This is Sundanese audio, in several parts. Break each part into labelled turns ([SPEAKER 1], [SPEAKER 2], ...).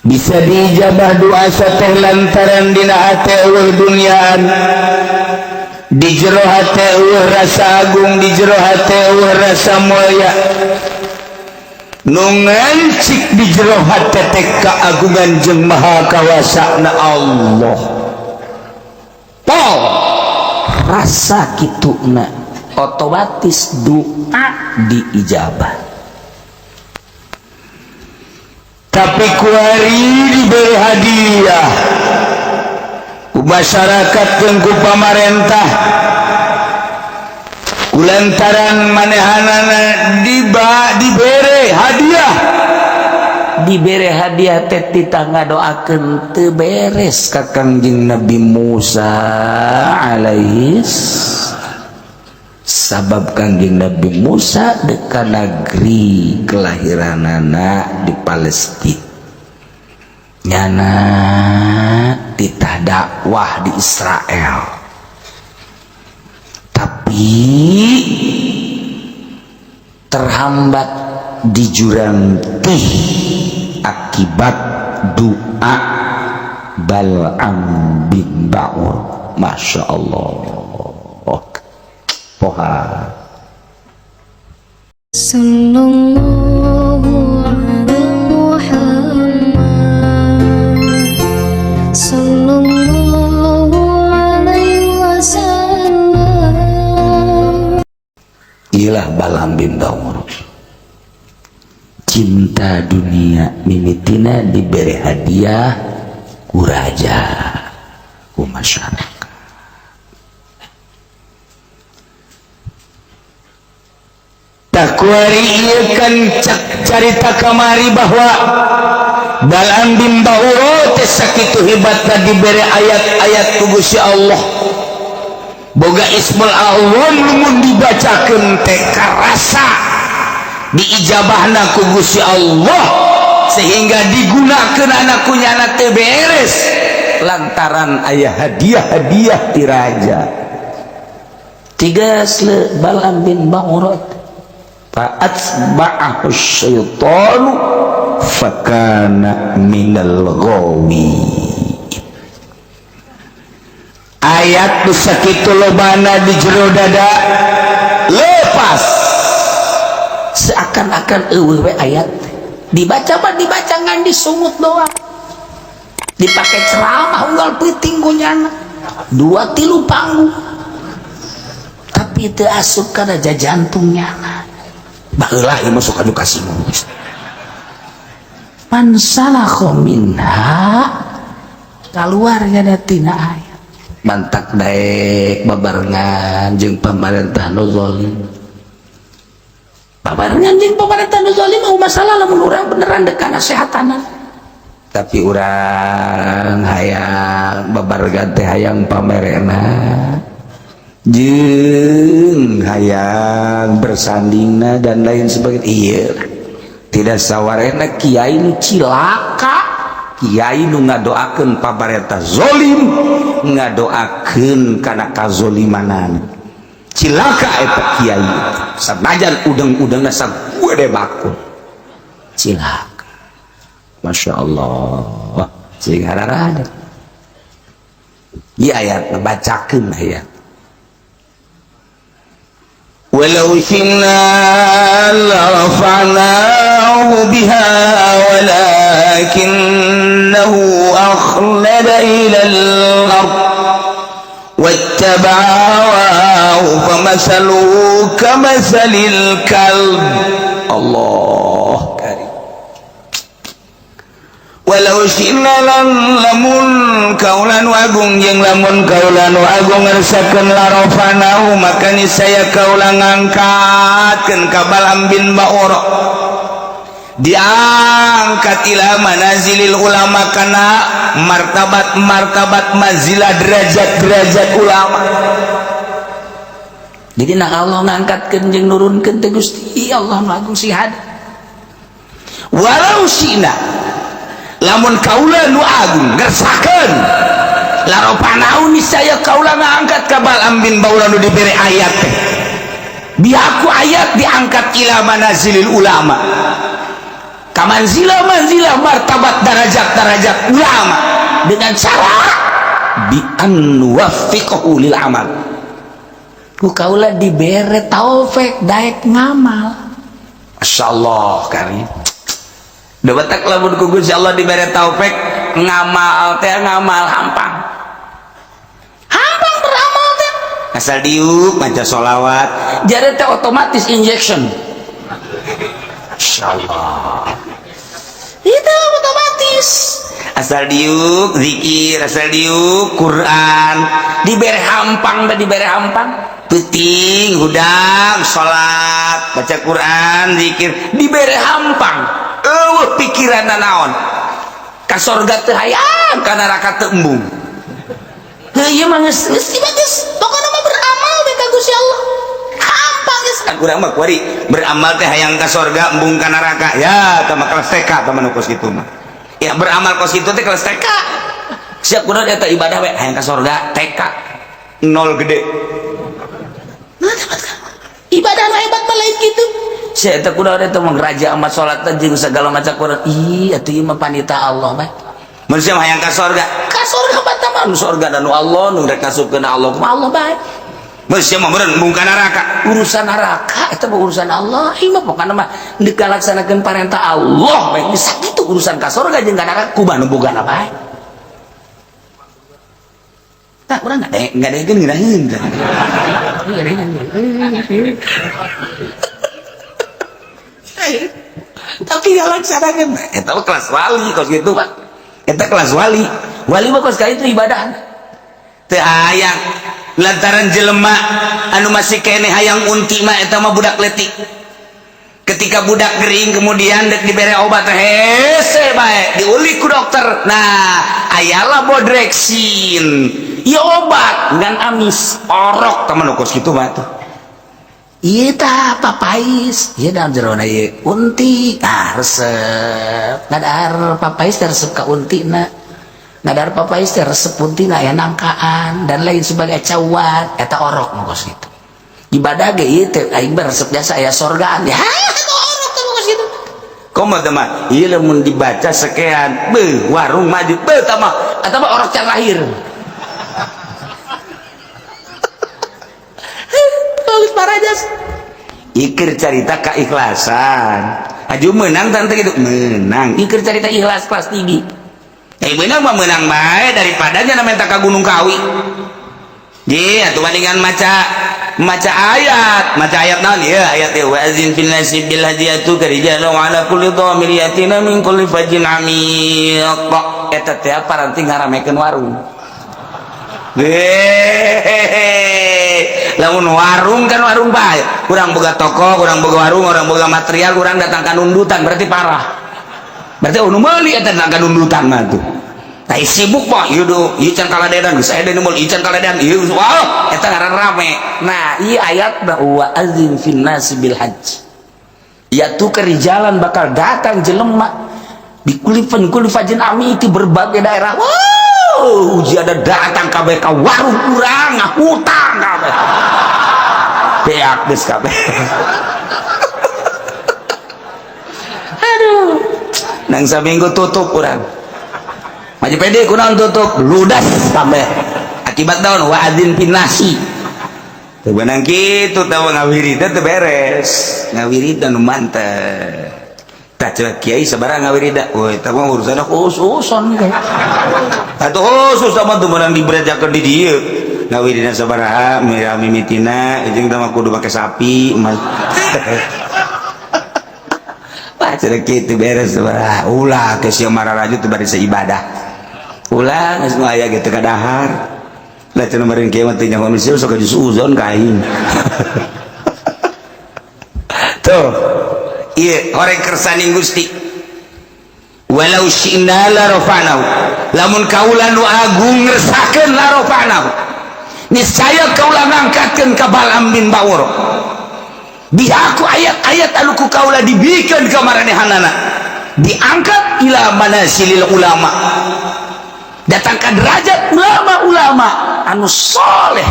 [SPEAKER 1] Bisa diijabah doa teh lantaran dina hate euweuh duniaan, di jero hate euweuh rasa agung, di jero hate euweuh rasa mulia. Nu ngancik di jero hate teh keagungan jeung maha kawasa na Allah.
[SPEAKER 2] Pol rasa kituna, otomatis doa diijabah.
[SPEAKER 1] Tapi kuari diberi hadiah ku masyarakat jeung ku pamarentah kulantaran manehanana dibere hadiah.
[SPEAKER 2] Dibere hadiah teh titah ngadoakeun teu beres ka Kangjeng Nabi Musa alaihis sabab. Kangjeng Nabi Musa dek ka negeri kelahiranana di Palestina, nyana titah dakwah di Israel, tapi terhambat di jurang Tih akibat doa Bal'am bin Ba'ur. Masya Allah, poha.
[SPEAKER 3] Sallallahu ala Muhammad. Sallallahu alaihi wasallam.
[SPEAKER 2] Iyalah, Bal'am bin Ba'ur cinta dunia, mimitina diberi hadiah ku raja, ku masyarakat.
[SPEAKER 1] Takuari ieu kan cak carita kamari bahwa Bal'am bin Ba'ur teh sakitu hebatna dibere ayat-ayat ku Gusti Allah, boga ismul azam, lamun dibacakeun teh karasa diijabahna ku Gusti Allah, sehingga digunakeun anak ku nyana teh beres
[SPEAKER 2] lantaran aya hadiah-hadiah ti raja. Tiga sle Bal'am bin Ba'urat fa'atba'ahu syaitanu fakana minal ghawi.
[SPEAKER 1] Ayat nu sakitu lobana di jero dada lepas.
[SPEAKER 2] Seakan-akan euweuh we ayat dibaca mah, dibaca ngan disungut doang, dipakai ceramah unggal peuting ku nyana dua tilu panggung, tapi teu asup kana jantungnya. Baheula ieu masuk anu kasih mansalakha minha, keluarnya tina ayat, mantak daek babarengan jeung pamarentah nu zalim, babarengan jeung pamarentah nu zalim. Mau masalah lamun urang beneran dek nasehatanan, tapi urang hayang babarengan teh hayang pamerena jeung hayang bersandingna dan lain sebagainya. Iya, tidak sawarena kiai nu cilaka, kiai nu ngadoakeun pamarentah zolim, ngadoakeun kana kazolimanan, cilaka eta kiai. Sanajan udang-udangna sagede bakul, cilaka. Masya Allah, sing hararada ieu ayat, bacakeun ayat.
[SPEAKER 1] ولو شئنا لرفعناه بها ولكنه أخلد إلى الأرض واتبع هواه فمثله كمثل الكلب.
[SPEAKER 2] Allah karim.
[SPEAKER 1] Walau syi'na, lan lamun kaula nu agung jeung lamun kaula nu agung ngersakeun, larafa'nahu, maka niscaya kaula ngangkatkeun ka Bal'am bin Ba'ura, diangkat ila manazilil ulama, kana martabat martabat, manzilah, derajat derajat ulama.
[SPEAKER 2] Jadi nah, Allah ngangkatkeun jeung nurunkeun teh Gusti Allah nu agung sihad.
[SPEAKER 1] Walau syi'na, lamun kaula nu agung ngersakeun, larafa'nahu, niscaya kaula ngangkat ka Bal'am bin Ba'ura nu dibere ayat teh, biaku ayat diangkat ila manazilil ulama. Ka manzilah manzilah, martabat, darajat darajat ulama dengan cara bi an nuwaffiqahu lil amal.
[SPEAKER 2] Ku kaula dibere taufik daek ngamal.
[SPEAKER 1] Masya Allah karim. Dapat lamun ku Gusti Allah dibere taufik ngamal teh, ngamal hampang.
[SPEAKER 2] Hampang beramal teh.
[SPEAKER 1] Asal diuk maca sholawat.
[SPEAKER 2] Jadi teh otomatis injection.
[SPEAKER 1] Masya Allah.
[SPEAKER 2] Itu otomatis.
[SPEAKER 1] Asal diuk zikir, asal diuk Quran.
[SPEAKER 2] Dibere hampang teh, dibere hampang.
[SPEAKER 1] Peuting hudang salat, baca Quran, zikir, dibere hampang. Eueuh pikiran naon, ka sorga teu hayang, ka neraka teu embung.
[SPEAKER 2] Heuh, ieu mah geus geus geus pokona mah beramal teh ka Gusti Allah hampang geus.
[SPEAKER 1] Kan urang mah kuari beramal teh hayang ka sorga, embung ka neraka. Ya tah mah kelas TK tah mah nu kos kitu mah. Ya, beramal kos kitu teh kelas TK.
[SPEAKER 2] Siap kunaon eta ibadah we hayang ka sorga TK.
[SPEAKER 1] Nol gede.
[SPEAKER 2] Nah, ibadah nu hebat mah lain kitu. Sia eta kunaon eta mah raja amat salat teh jeung segala macam Quran. Ih, atuh ieu mah panita Allah bae.
[SPEAKER 1] Manusia mah hayang ka sorga.
[SPEAKER 2] Ka sorga mah mah nu sorga dan nu Allah nu rek ngasupkeun Allah kumaha Allah bae.
[SPEAKER 1] Manusia mah meureun embung ka neraka.
[SPEAKER 2] Urusan neraka eta mah urusan Allah. Ieu mah pokona mah deuk ngalaksanakeun parentah Allah bae. Geus sakitu urusan ka sorga jeung ka neraka kumaha nu bogana bae.
[SPEAKER 1] Tah urang ngadengekeun ngeunaheun tah. Tapi ngalaksanakeun eta mah kelas wali kos kitu Pak. Eta kelas wali.
[SPEAKER 2] Wali mah kos kitu ibadah.
[SPEAKER 1] Teu hayang lantaran jelema anu masih keneh hayang unti mah eta mah budak leutik. Ketika budak gering kemudian dek dibere obat hese bae diulik ku dokter. Nah, ayalah bodreksin. Ieu obat
[SPEAKER 2] ngan amis.
[SPEAKER 1] Orok tah mah nu kos kitu mah tuh.
[SPEAKER 2] Ieu tah papais, ieu dalam jerona ieu unti, tah resep. Ngadahar papais teh resep ka untina. Ngadahar papais teh resep untina aya nangkaan dan lain sebagainya cawat eta orok nu kos kitu. Ibadah ge ieu teh aing mah resep jasa aya sorgaan. Ya, eta orok teh nu kos kitu.
[SPEAKER 1] Komo teh mah ieu lamun dibaca sekean, beuh warung maju, beuh tah mah
[SPEAKER 2] eta mah orok can lahir. Bagus parajas.
[SPEAKER 1] Ikir carita keikhlasan. Aju menang tante gitu, menang.
[SPEAKER 2] Ikir carita ikhlas kelas tinggi.
[SPEAKER 1] Eh menang mah menang bae daripada nya minta ka Gunung Kawi. Ji, atuh bandingan maca maca ayat, maca ayat naon ieu ayat ieu wa azin fil nasi bil hadiyatu karijalu ala kulli dhamir yatina min kulli fajin amiq.
[SPEAKER 2] Eta teh paranti ngaramekeun warung.
[SPEAKER 1] Hehehe. Lamun warung kan warung bae. Kurang boga toko, kurang boga warung, kurang boga material, kurang datang ka nundutan berarti parah. Berarti anu meuli eta datang ka nundutan mah tuh. Tah sibuk mah ieu do, ieu can kaladedan geus aya deui meuli, ieu can kaladedan ieu wah eta ngaran rame.
[SPEAKER 2] Nah, ieu ayat wa azin fin nasi bil hajj. Ya tu kerijalan bakal datang jelema di kulifan kulifajin ami di berbagai daerah. Wow, uji ada datang kabeh ka warung urang ngahutang kabeh.
[SPEAKER 1] Beak geus kabeh.
[SPEAKER 2] Aduh,
[SPEAKER 1] nang saminggu tutup urang. Maju pede kunaon tutup, ludas kabeh. Akibat naon wa adzin fin nasi. Teu beunang kitu tah ngawirid teh beres. Ngawirid nu mantep. Tah cenah kiai sabaraha ngawirida? Woi, eta mah urusanna khususon. Atuh khusus sama tuh meunang diberejakeun di dieu. Ngawirina sabaraha mimitina jeung tah mah kudu make sapi. Wah, cenah kitu beres sabaraha. Ulah ke sia mararaju teu bari seibadah. Ulah geus nu aya ge teu kadahar. Lah cenah meureun kieu mah teu nyaho misi sok suuzon ka aing. Tuh. Ieu horeng kersaning Gusti. Walau syi'na la rafa'nahu. Lamun kaula nu agung ngersakeun la rafa'nahu. Niscaya kaula ngangkatkeun ka Bal'am bin Ba'ur. Bihaku ayat-ayat anu ku kaula dibikeun ka maranehanana. Diangkat ila manasilil ulama.
[SPEAKER 2] Datang ka derajat ulama-ulama anu soleh.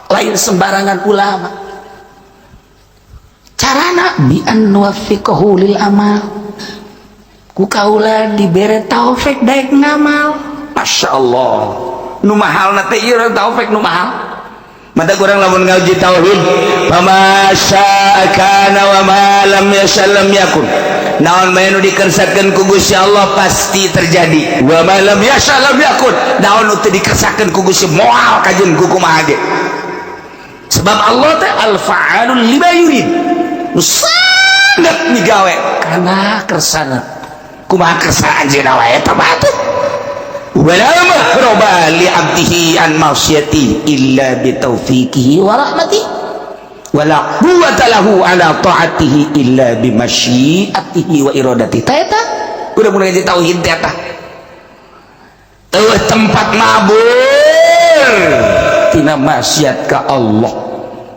[SPEAKER 2] Lain sembarangan ulama. Carana bi an nuwaffiqahu lil amal, ku kaula dibere taufik daek ngamal.
[SPEAKER 1] Masya Allah, nu mahal teh ieu taufik nu mahal. Mata kurang lamun ngaji tauhid, fama syaa kana wa ma lam yasha lam yakun. Naon bae nu dikersakeun ku Gusti Allah pasti terjadi. Wa ma lam yasha lam yakun. Naon nu teu dikersakeun ku Gusti moal kajeun ku kumaha ge. Sebab Allah teh al-fa'alul lima yurid. Nu sangat migawe kana kersana. Kumaha kersa anjeunna wae eta mah teh. Wala mahraba li 'abdihi an ma'siyati illa bi taufiqihi wa rahmatihi. Wala quwwata lahu ala ta'atihi illa bi masyiatihi wa iradatihi. Ta eta udah mulai ngaji tauhid teh eta. Eueuh tempat mabur tina maksiat ka Allah.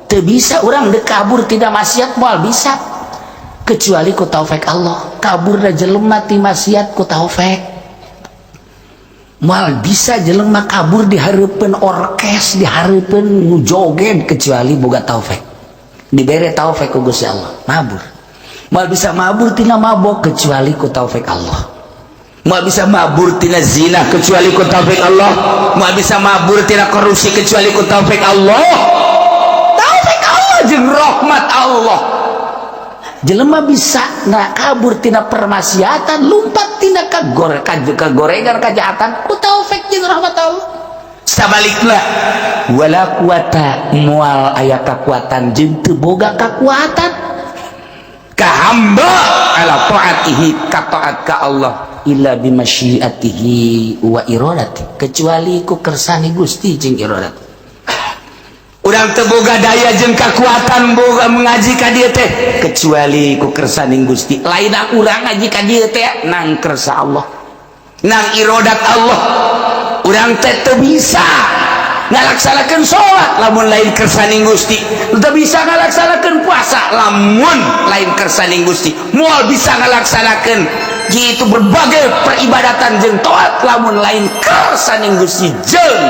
[SPEAKER 2] Teu bisa urang deuk kabur tina maksiat, moal bisa kecuali ku taufik Allah. Kaburna jelema ti maksiat ku taufik. Moal bisa jelema kabur di hareupeun orkes, di hareupeun nu joget kecuali boga taufik. Dibere taufik ku Gusti Allah, mabur. Moal bisa mabur tina mabok kecuali ku taufik Allah.
[SPEAKER 1] Moal bisa mabur tina zina kecuali ku taufik Allah. Moal bisa mabur tina korupsi kecuali ku taufik Allah. Taufik Allah jeung rahmat Allah.
[SPEAKER 2] Jelema bisa na kabur tina permaksiatan, lumpat tina kagorengan kejahatan ku taufik jeung rahmat Allah.
[SPEAKER 1] Sabalikna
[SPEAKER 2] wala quwata, moal aya kakuatan jeung teu boga kakuatan
[SPEAKER 1] ka hamba ala taatihi, ka taat ka Allah,
[SPEAKER 2] illa bimasyiatihi wa iradati, kecuali ku kersane Gusti jeung iradat.
[SPEAKER 1] Urang teu boga daya jeung kakuatan boga mengaji ka dieu teh kecuali ku kersaning Gusti. Lain urang ngaji ka dieu teh nang kersa Allah, nang iradat Allah. Urang teh teu bisa ngalaksanakeun salat lamun lain kersaning Gusti, teu bisa ngalaksanakeun puasa lamun lain kersaning Gusti, moal bisa ngalaksanakeun gitu berbagai peribadatan jeung taat lamun lain kersaning Gusti jeung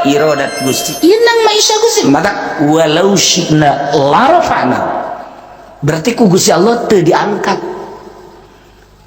[SPEAKER 1] iradat Gusti.
[SPEAKER 2] Inang maisha Gusti maka walau syi'na larafa'na, berarti ku Gusti Allah teu diangkat,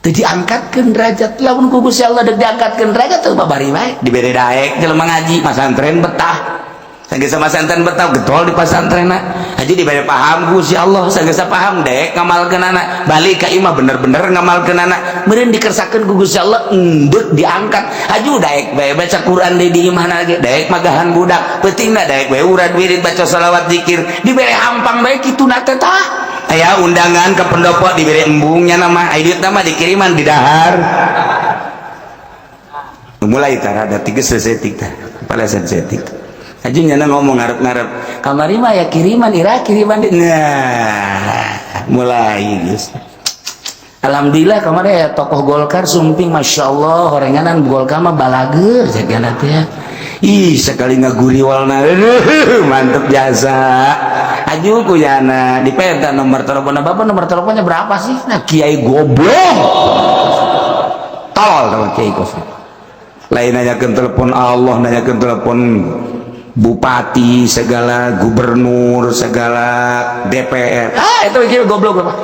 [SPEAKER 2] teu diangkatkeun derajat. Lamun ku Gusti Allah deuk diangkatkeun derajat teu babari bae
[SPEAKER 1] dibere daek jelema ngaji masantren betah, sanggeus masantren betah getol di pasantrenna haji dibere paham Gusti Allah, sanggeus paham daek ngamalkeunana, balik ka imah bener-bener ngamalkeunana,
[SPEAKER 2] meureun dikersakeun ku Gusti Allah endek diangkat.
[SPEAKER 1] Haju daek bae baca Quran deui di imahna ge, daek magahan budak peutingna daek bae urad wirid baca selawat zikir, dibere hampang bae kituna teh tah. Aya undangan ke pendopo dibere embungnya nama, aya duit nama dikiriman di dahar. Mulai tah rada tiga sesetik tah, palasan setik. Haji nyana ngomong ngarep-ngarep
[SPEAKER 2] kamari mah ya kiriman ira kiriman.
[SPEAKER 1] Nah, mulai geus.
[SPEAKER 2] Alhamdulillah kemarin ya tokoh Golkar sumping, Masya Allah horenganan Golkar mah balager jagana teh.
[SPEAKER 1] Ih sekali ngaguriwalna mantep jasa. Aju kuyana dipeta nomor teleponnya,
[SPEAKER 2] bapak nomor teleponnya berapa sih?
[SPEAKER 1] Nah kiai goblok tolol sama kiai goblok. Lain nanyakeun telepon Allah, nanyakeun telepon bupati segala, gubernur segala, DPR.
[SPEAKER 2] Ah itu kiai goblok bapak.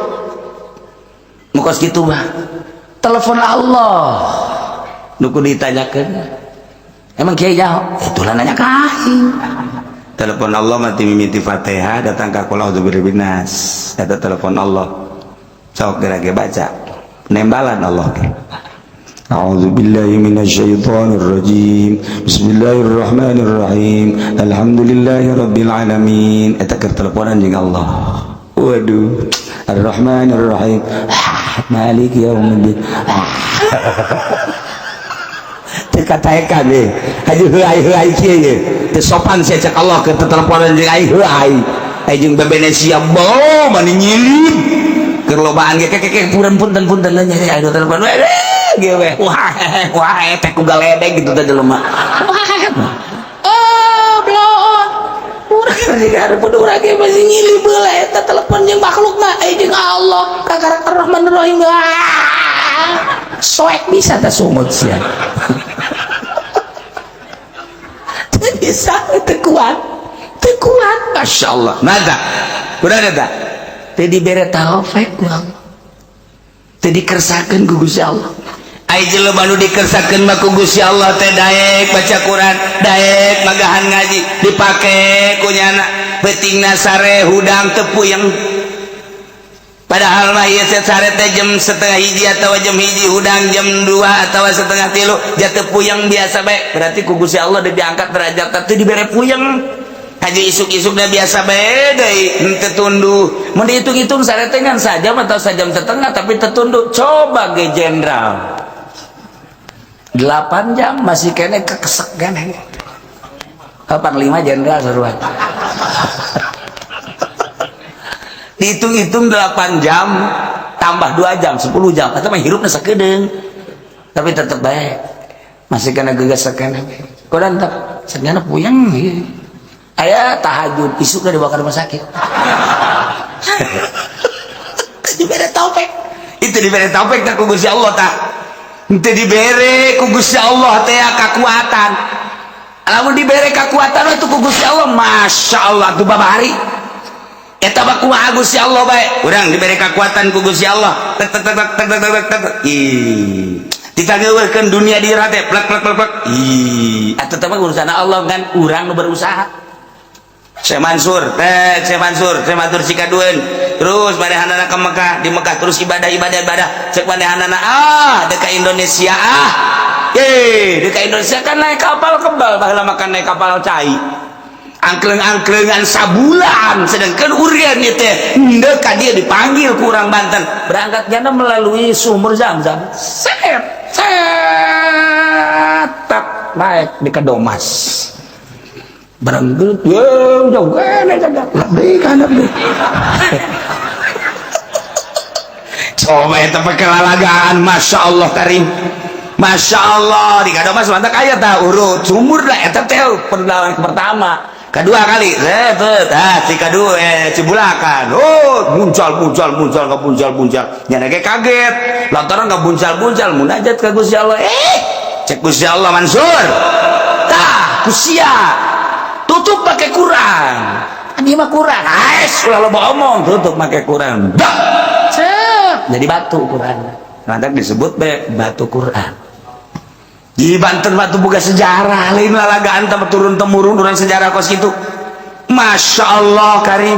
[SPEAKER 2] Mukos gitu mah telepon Allah
[SPEAKER 1] nu kudu ditanyakeun.
[SPEAKER 2] Emang kiai jauh? Itulah nanya ka aing.
[SPEAKER 1] Telepon Allah mati mimiti Fatihah datang ka qul a'udzu birabbin nas. Eta telepon Allah. Sok geura ge baca. Nembalan Allah ge. A'udzu billahi minasyaitonir rajim. Bismillahirrahmanirrahim. Alhamdulillahi rabbil alamin. Eta keur teleponan jeung Allah. Waduh. Ar-Rahmanir Rahim. Maliki yaumiddin. Teu kataekan deh. Haji heuai heuai kieu ye. Teu sopan sia cek Allah keur teteleponan jeung aing heuai. Ai jeung bebene sia bo mani nyilip. Keur lobaan ge kekeke
[SPEAKER 2] punten punten punten nya aya telepon we ge we. Wah wah teh ku galedeg gitu teh jelema. Wah. Oh bloon. Urang di hareupeun urang ge masih nyilip heula eta telepon jeung makhluk mah ai jeung Allah ka karakter Rahman Rahim. Soek bisa teh sungut sia. Teu bisa teu kuat. Teu kuat.
[SPEAKER 1] Masya Allah. Mata. Udah ada tak?
[SPEAKER 2] Teu dibere taufik ku Allah. Teu dikersakeun ku Gusti Allah.
[SPEAKER 1] Ai jelema nu dikersakeun mah ku Gusti Allah teh daek baca Quran, daek magahan ngaji, dipake ku nyana peutingna sare hudang teu puyeng. Padahal mah ieu teh sare teh jam 12.30 atawa jam 1, hudang jam 2 atawa 2.30 jatuh puyeng biasa bae. Berarti ku Gusti Allah diangkat derajat teh dibere puyeng. Haji isuk-isuk dah biasa bae deui henteu tunduh.
[SPEAKER 2] Mun dihitung-hitung sare teh ngan sajam atau sajam setengah tapi tertunduk. Coba ge jenderal 8 jam masih kene kekesek kene. Panglima jenderal seruan.
[SPEAKER 1] Dihitung-hitung 8 jam
[SPEAKER 2] tambah 2 jam 10 jam atau mah hirupna sakedeung. Tapi tetep bae masih kena gegesek kene. Kodan tak segana puyeng ieu. Aya tahajud isukna dibawa ke rumah sakit. Dibere taufik.
[SPEAKER 1] Itu dibere taufik tah ku Gusti Allah tah. Henteu dibere ku Gusti Allah teh kakuatan. Lamun dibere kakuatan itu ku Gusti Allah, Masya Allah tuh babari. Eta mah kumaha Gusti Allah bae. Urang dibere kakuatan ku Gusti Allah. Tek tek tek tek tek tek tek tek. Ih. Ditageuweurkeun dunia di teh plek plek plek plek. Ih,
[SPEAKER 2] atuh teh mah urusan Allah kan urang nu berusaha.
[SPEAKER 1] Syekh Mansur, teh Syekh Mansur, Syekh Mansur sikadueun. Terus manehanana ke Mekah, di Mekah terus ibadah ibadah ibadah. Cek manehanana ah deka Indonesia ah. Eh, deka Indonesia kan naik kapal kebal baheula makan naik kapal cai. Angkleng-angklengan sabulan sedangkan urian ieu teh henteu ka dia dipanggil ku urang Banten.
[SPEAKER 2] Berangkatnya melalui sumur Zam-Zam. Set set tak naik di Kedomas. Berangkat, jauh kene jaga. Lebih kan lebih.
[SPEAKER 1] Coba eta pakelalagaan, Masya Allah karim. Masya Allah di Kadomas mantap aya tah urut sumur lah eta teh
[SPEAKER 2] perjalanan pertama.
[SPEAKER 1] Kedua kali, set ah si kadua Cibulakan. Oh, muncal muncal muncal kabuncal buncal. Nya ge kaget. Lantaran kabuncal-buncal munajat ka Gusti Allah. Cek Gusti Allah Mansur. Tah, kusia. Tutup pakai Quran.
[SPEAKER 2] Ini mah Quran.
[SPEAKER 1] Ais, ulah loba omong, tutup pakai Quran. Dah.
[SPEAKER 2] Cek. Jadi batu Quran.
[SPEAKER 1] Mantap disebut be
[SPEAKER 2] batu Quran.
[SPEAKER 1] Di Banten batu buka sejarah, lain lalagaan tambah turun temurun urang sejarah kos kitu. Masya Allah karim.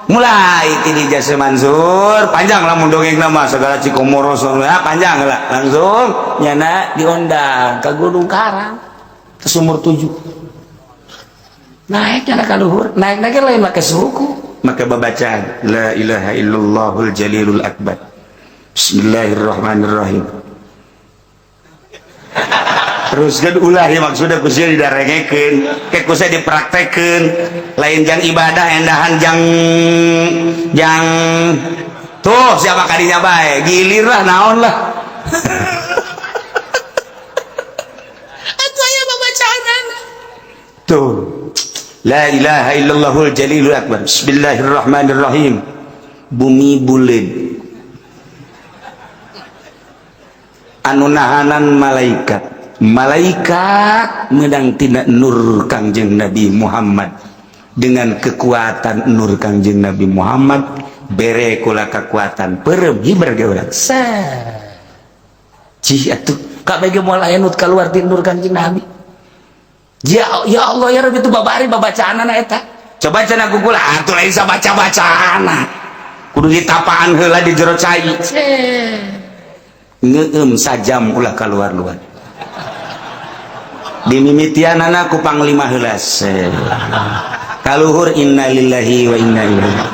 [SPEAKER 1] Mulai tini jasa Mansur, panjang lah mun dongeng nama segala Cikomoro ya panjang lah. Langsung
[SPEAKER 2] nyana diundang ke Gunung Karang ke sumur 7. Naik nyana ka luhur, naik-naik lain make suku,
[SPEAKER 1] make babacaan la ilaha illallahul jalilul akbar. Bismillahirrahmanirrahim. Terus kan ulah ya maksudnya ku sia didarengekeun, ke ku sia dipraktekeun, lain jang ibadah endahan jang jang tuh siapa kadinya bae, gilir lah naon lah.
[SPEAKER 2] Atuh aya babacaanana.
[SPEAKER 1] Tuh. La ilaha illallahul jalilul akbar. Bismillahirrahmanirrahim. Bumi buleud. Anu nahanan malaikat. Malaikat menang tina nur Kangjeng Nabi Muhammad. Dengan kekuatan nur Kangjeng Nabi Muhammad bere kula kekuatan peureum hiber ge urang.
[SPEAKER 2] Cih atuh kabeh ge moal aya nu kaluar ti nur Kangjeng Nabi. Ya, ya Allah ya Rabbi itu babari babacaanana eta.
[SPEAKER 1] Coba cenah ku kula atuh lain sabaca-bacaana. Kudu ditapaan heula di jero cai. Ngeueum sajam ulah kaluar-luar. Dimimitianana ku panglima heula. Kaluhur innalillahi wa inna ilaihi.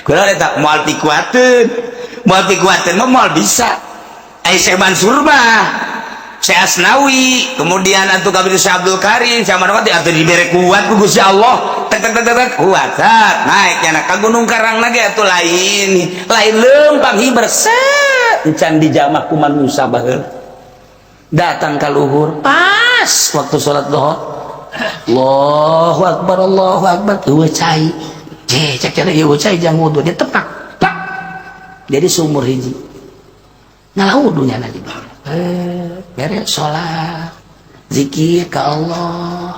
[SPEAKER 1] Kula eta moal pikuateun. Moal pikuateun mah moal bisa. Syekh Mansur mah, Syekh Asnawi, kemudian atuh kabeh Syekh Abdul Karim, Syekh Manawati atuh dibere kuat ku Gusti Allah. Tek tek tek tek kuat. Sat, naik nya ka Gunung Karang lagi atuh lain. Lain leumpang hiber set
[SPEAKER 2] encan dijamah ku manusa baheula. Datang ka luhur pas waktu salat zuhur. Allahu akbar Allahu akbar. Eueuh cai. Je cek cenah ieu cai jang wudu dia tepak. Pak. Jadi sumur hiji. Ngalah wudunya nanti beres sholat zikir ke Allah.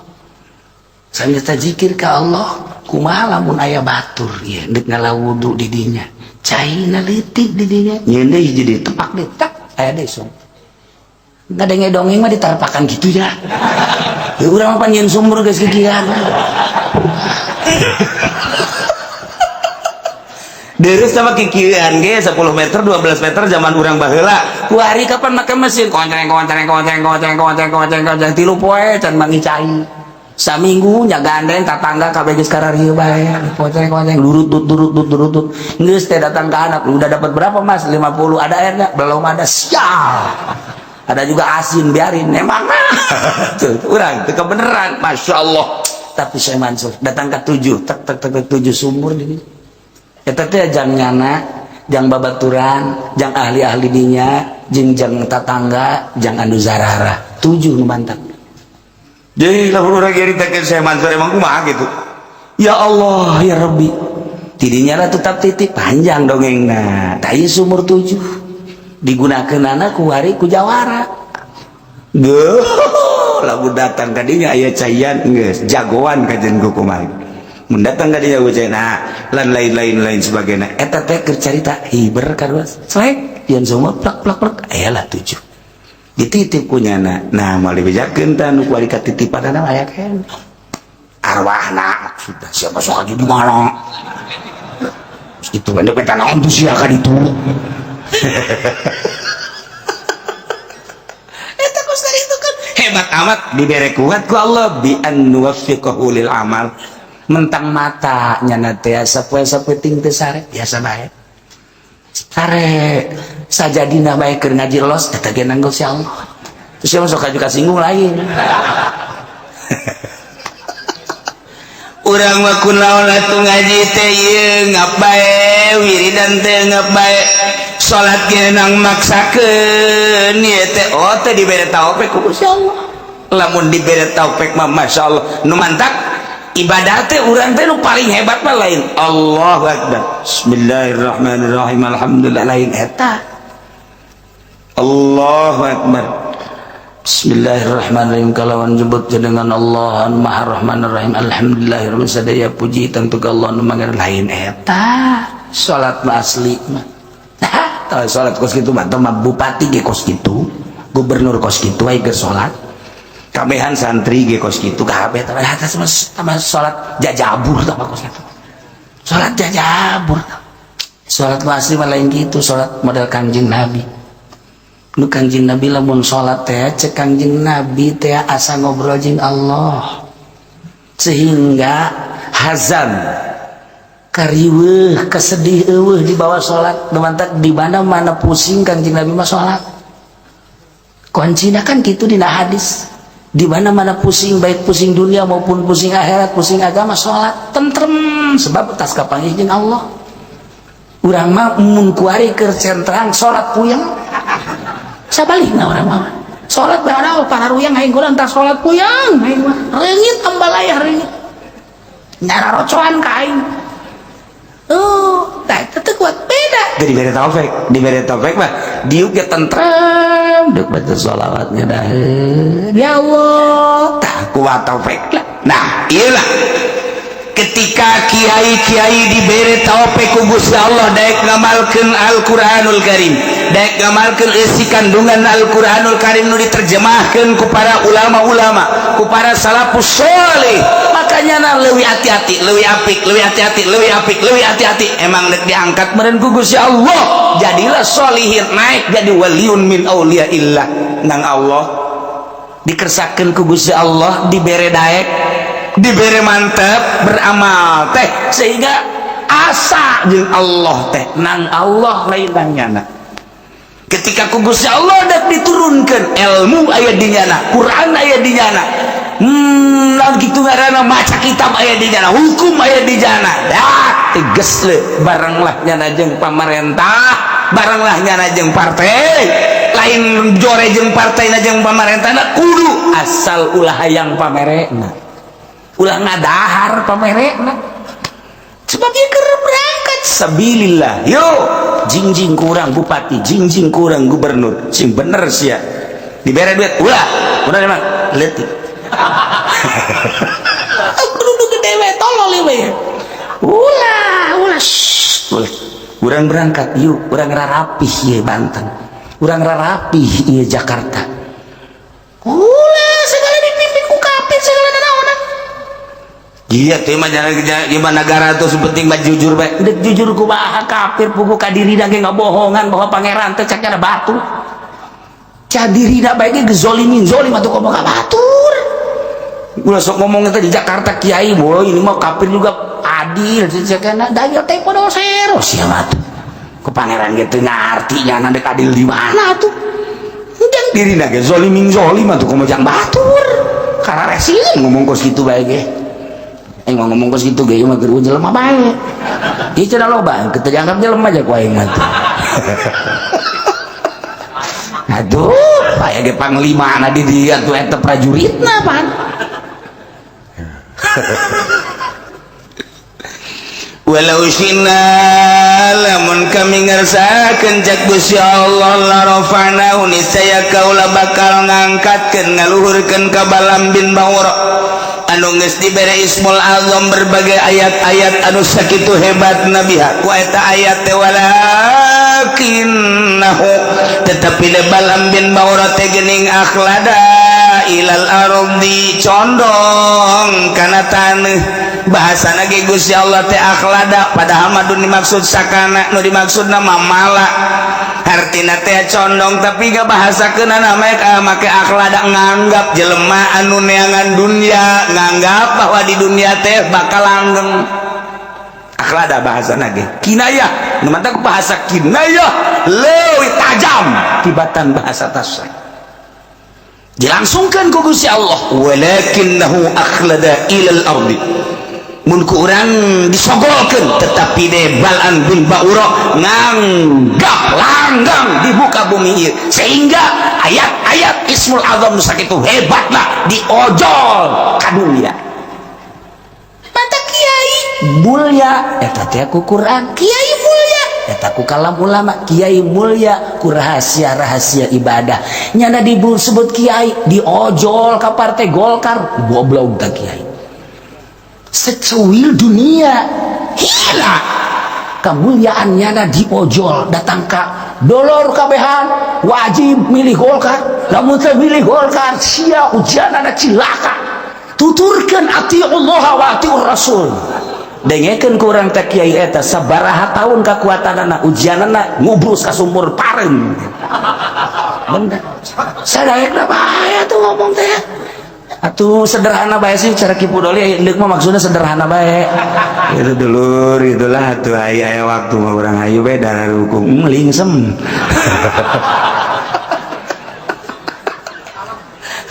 [SPEAKER 2] Sambil zikir ke Allah, kumaha lamun aya batur ieu deuk ngala wudu di dinya. Caina leutik di dinya. Nyeun deui hiji deui tepak deui tak aya deui sum. Ngadenge dongeng mah ditarpakan gitu ya. Ya urang mah pan nyieun sumur geus kikian.
[SPEAKER 1] Deres sama kikian ge 10 meter 12 meter zaman urang baheula.
[SPEAKER 2] Kuari kapan make mesin konceng konceng konceng konceng konceng konceng konceng tilu poe can mangi cai. Saminggu nya gandeng tatangga kabeh geus kararieu bae. Konceng konceng durut durut durut durut durut. Geus teh datang ke anak, udah dapat berapa Mas? 50. Ada airnya? Belum ada. Sial. Ada juga asin biarin emang.
[SPEAKER 1] Tuh, urang teu kebeneran, Masya Allah.
[SPEAKER 2] Tapi saya Mansur datang ke 7, tek tek tek 7 sumur di eta teh jang nyana, jang babaturan, jang ahli-ahli dinya, jeung jang tatangga, jang anu zarara. 7 nu mantap.
[SPEAKER 1] Jadi lamun urang nyaritakeun Syekh Mansur emang kumaha gitu.
[SPEAKER 2] Ya Allah, ya Rabbi. Tidinya lah tetap titik panjang dongengna. Tah ieu sumur 7 digunakeunana ku wari ku jawara.
[SPEAKER 1] Geuh, lamun datang ka dinya aya caian geus jagoan kajen ku kumaha. Mun datang ka dinya ku cai nah lan lain-lain lain sebagainya.
[SPEAKER 2] Eta teh keur carita hiber karuas. Selek yeun sumur plak plak plak aya lah 7.
[SPEAKER 1] Dititip ku nyana. Nah, moal dibejakeun tah nu kuari katitipanana
[SPEAKER 2] aya keneh. Arwahna maksudna siapa sok aju di mana? Itu kan depet naon tuh sia ka ditu. Eta kos itu kan
[SPEAKER 1] hebat amat dibere kuat ku Allah bi an nuwaffiqahu lil amal.
[SPEAKER 2] Mentang mata nyana teh sapoe sapeting teh sare biasa bae. Sare sajadina bae keur ngaji los eta ge nanggo si Allah. Terus sia sok aju kasinggung lain.
[SPEAKER 1] Urang mah kunaon atuh ngaji teh ieu ngap bae, wiridan teh ngap bae, salat ge nang maksakeun ieu teh oh teh dibere taufik ku Gusti Allah. Lamun dibere taufik mah masyaallah nu mantak ibadah teh urang teh nu paling hebat mah lain Allahu akbar. Bismillahirrahmanirrahim alhamdulillah lain eta. Allahu akbar.
[SPEAKER 2] Bismillahirrahmanirrahim kalawan jebut jenengan Allah anu Maha Rahmanir Rahim alhamdulillahirabbil sadaya puji tentu ka Allah nu mangan lain eta salat mah asli mah. Tah salat kos kitu mah teh mah bupati ge kos kitu, gubernur kos kitu aya keur salat.
[SPEAKER 1] Kabehan santri ge kos kitu
[SPEAKER 2] kabeh teh atas mah tambah salat jajabur tambah kos kitu. Salat jajabur. Salat mah asli mah lain kitu, salat model Kangjeng Nabi. Nu Kangjeng Nabi lamun salat teh cek Kangjeng Nabi teh asa ngobrol jeung Allah. Sehingga hazan kariweuh kesedih eueuh di bawah salat, nu mantak di mana-mana pusing Kangjeng Nabi mah salat. Kuncina kan kitu dina hadis. Di mana-mana pusing, baik pusing dunia maupun pusing akhirat, pusing agama, salat tentrem sebab tas kapanggih jeung Allah. Urang mah mun kuari keur centrang salat puyeng. Sabalikna urang mah. Salat bae para ruyang aing urang tah salat puyeng aing mah. Reungit ambalayah reungit. Nyararocoan ka aing. Oh, tah eta teh kuat beda.
[SPEAKER 1] Teu dibere taufik, dibere taufik mah diuk ge
[SPEAKER 2] tentrem, deuk baca sholawatnya dah. Ya Allah,
[SPEAKER 1] tah kuat taufik lah. Nah, iyalah. Ketika kiai-kiai dibere taufik ku Gusti Allah daek ngamalkeun Al-Qur'anul Karim, daek ngamalkeun isi kandungan Al-Qur'anul Karim nu diterjemahkeun ku para ulama-ulama, ku para salafus sholih. Makanya na leuwih hati-hati, leuwih apik, leuwih hati-hati, leuwih apik, leuwih hati-hati. Emang dek diangkat meureun ku Gusti Allah, jadilah sholihin, naik jadi waliun min auliyaillah nang Allah.
[SPEAKER 2] Dikersakeun ku Gusti Allah, dibere daek,
[SPEAKER 1] dibere mantep beramal teh
[SPEAKER 2] sehingga asa
[SPEAKER 1] jeung Allah teh
[SPEAKER 2] nang Allah lain nang nyana.
[SPEAKER 1] Ketika ku Gusti Allah dak diturunkeun ilmu aya di nyana, Quran aya di nyana, lamun kitu ngaranna maca kitab aya di nyana, hukum aya di nyana. Dah tegas le
[SPEAKER 2] barenglah nyana jeung pamarentah,
[SPEAKER 1] barenglah nyana jeung partai, lain jore jeung partai na jeung pamarentahna kudu
[SPEAKER 2] asal ulah hayang pamerekna, ulah ngadahar pamerekna. Sebab ieu keur berangkat
[SPEAKER 1] sabilillah. Yo jingjing kurang bupati, jingjing kurang gubernur, sing bener sia. Dibere duit ulah, udah emang leutik.
[SPEAKER 2] we. Ulah, ulah, shh, ulah. Urang berangkat yuk, urang rarapih ieu Banten. Urang rarapih ieu Jakarta. Ulah, segala dipimpin ku kafir segala nanaonan.
[SPEAKER 1] Iya teh mah gimana negara tuh penting mah jujur bae.
[SPEAKER 2] Dek jujur kumaha kafir pugu ka dirina ge ngabohongan bahwa pangeran teh cak ada batu. Cak dirina bae ge gezolimin zolim atuh komo ka batur.
[SPEAKER 1] Ulah sok ngomong teh di Jakarta kiai, boy ini mah kafir juga
[SPEAKER 2] adil cek dayal teh podo sero sia mah tuh. Ku pangeran ge teu ngarti nya dek adil di mana tuh.
[SPEAKER 1] Jang dirina ge zolimin zolim atuh komo jang
[SPEAKER 2] batur. Kararesin ngomong kos kitu bae ge. Aing mah ngomong kos kitu ge ieu mah geus jelema bae. Ieu cenah loba, kitu dianggap jelema aja ku aing mah tuh. Aduh, aya ge panglimana di dieu atuh eta prajuritna pan.
[SPEAKER 1] Walau syina lamun kami ngersakeun cak Gusti Allah la rafa'na niscaya kaula bakal ngangkatkeun ngaluhurkeun ka Balam bin Baura anu geus dibere Ismul Azam berbagai ayat-ayat anu sakitu hebat nabiha ku eta ayat teh walakinnahu tetapi de Balam bin Baura teh geuning akhlada ilal ardi condong kana taneuh. Bahasana ge Gusti Allah teh akhlada padahal mah dimaksud sakana nu dimaksudna mah mala hartina teh condong tapi gak bahasakeunana make akhlada nganggap jelema anu neangan dunia nganggap bahwa di dunia teh bakal langgeng. Akhlada bahasana ge kinayah nu mantak bahasa kinayah leuwih tajam tibatan bahasa tasrif dilangsungkan ku Gusti Allah walakinnahu akhlada ilal ardi mun ku urang disogolkeun tetapi de Balam bin Baura nganggap langgang di muka bumi ieu sehingga ayat-ayat Ismul Azam sakitu hebatna diojol ka dunia.
[SPEAKER 2] Mata kiai mulia eta teh ku Quran, kiai mulia eta ku kalam ulama, kiai mulia ku rahasia-rahasia ibadah. Nyana disebut kiai diojol ka partai Golkar, goblok ta kiai. Secuil dunia hina kemuliaan nyana diojol datang ka dolor kabehan wajib milih Golkar, lamun teu milih Golkar sia ujianana cilaka. Tuturkeun atiullah wa atiur rasul. Dengekeun ku urang teh kiai eta sabaraha tahun kakuatanana ujianana ngubrus ka sumur pareum. Bener. Sadaekna bae atuh ngomong teh. Atuh sederhana bae sih cara Ki Pudoli deuk mah maksudna sederhana bae.
[SPEAKER 1] Itu dulur itulah atuh aya waktu mah urang hayu bae darah hukum
[SPEAKER 2] lingsem.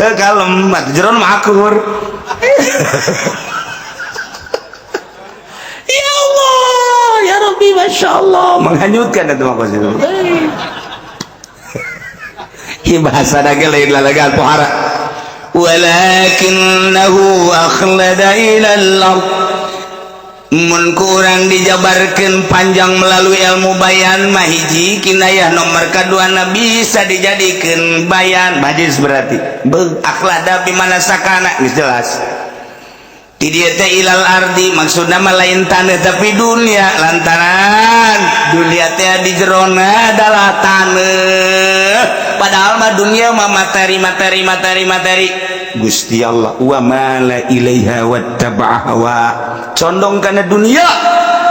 [SPEAKER 1] Heuh kalem atuh jeron mah akur.
[SPEAKER 2] Ya Allah, ya Rabbi, Masya Allah.
[SPEAKER 1] Menghanyutkan itu mah kos itu. Ieu bahasa ge lain lalagan pohara. Walakinnahu akhlada ilal ard. Mun kurang dijabarkeun panjang melalui ilmu bayan mah hiji kinayah nomor kaduana bisa dijadikeun bayan majlis berarti. Beuh akhlada bimana sakana geus jelas. Di dieu teh ilal ardi maksudna mah lain taneuh tapi dunia lantaran dunia teh di jerona adalah taneuh padahal mah dunia mah materi materi materi materi. Gusti Allah wa mala ilaiha wattaba'a hawa condong kana dunia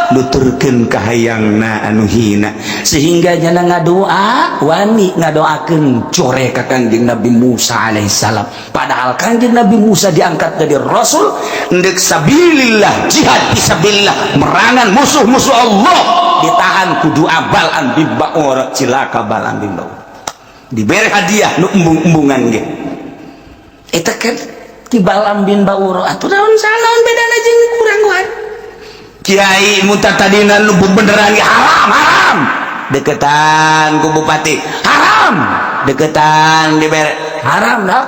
[SPEAKER 1] nuturkeun kahayangna anu hina
[SPEAKER 2] sehingga nyana ngadoa wani ngadoakeun core ka Kangjeng Nabi Musa alaihissalam padahal Kangjeng Nabi Musa diangkat jadi rasul
[SPEAKER 1] ndek sabilillah jihad fisabilillah merangan musuh-musuh Allah ditahan ku doa Balam bin Baura cilaka Balam bin Baura diberi hadiah nu embung-embungan ge
[SPEAKER 2] eta kan ti Balam bin Baura atuh naon salaon bedana jeung urang wae
[SPEAKER 1] kiai mutatadina nu beneran ge haram haram deketan ku bupati haram deketan dibere
[SPEAKER 2] haram dak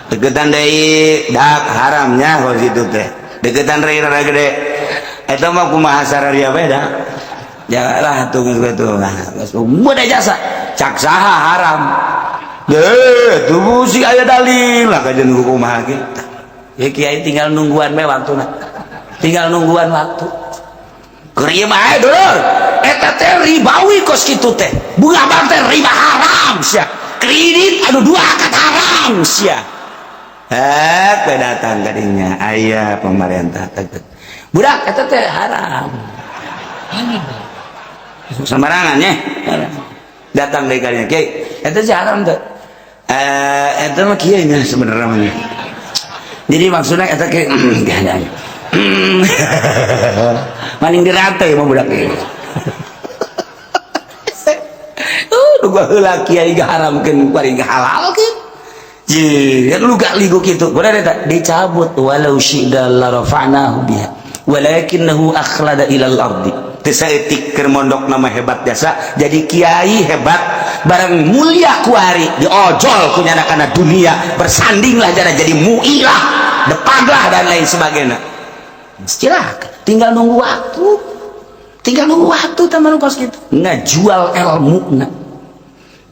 [SPEAKER 1] deketan deui dak haramnya kalau situ teh deketan deui rada gede eta mah kumaha sararia beda janganlah tuh geus kitu geus
[SPEAKER 2] muda jasa
[SPEAKER 1] cak saha haram deh tuh si aya dalil lah kajian kumaha ge
[SPEAKER 2] ya kiai tinggal nungguan we waktuna. Tinggal nungguan waktu. Keur ieu mah aya dulur, eta teh ribawi kos kitu teh. Bunga bank teh riba haram sia. Kredit anu dua akad haram sia. Eh, datang kadinya aya pemerintah teh. Budak eta teh haram. Sembarangan ya. Datang deui kadinya. Kiai, eta sih haram teh. Eh, eta mah kieu nya sebenarnya mah. Jadi maksudnya eta kieu maning dirate mah budak ieu. Nu gua heula kiai gaharamkeun kuari ngahalalkeun. Ye, lu gak ligo kitu. Bener eta dicabut walau syi'na la rafa'nahu biha walakinnahu akhlada ilal ardi. Teu saeutik keur mondok nama hebat jasa jadi kiai hebat barang mulia kuari diojol ku nyana kana dunia bersandinglah jana jadi muilah depaglah dan lain sebagainya. Silakan, tinggal nunggu waktu. Tinggal nunggu waktu teman kos gitu. Ngajual ilmu na.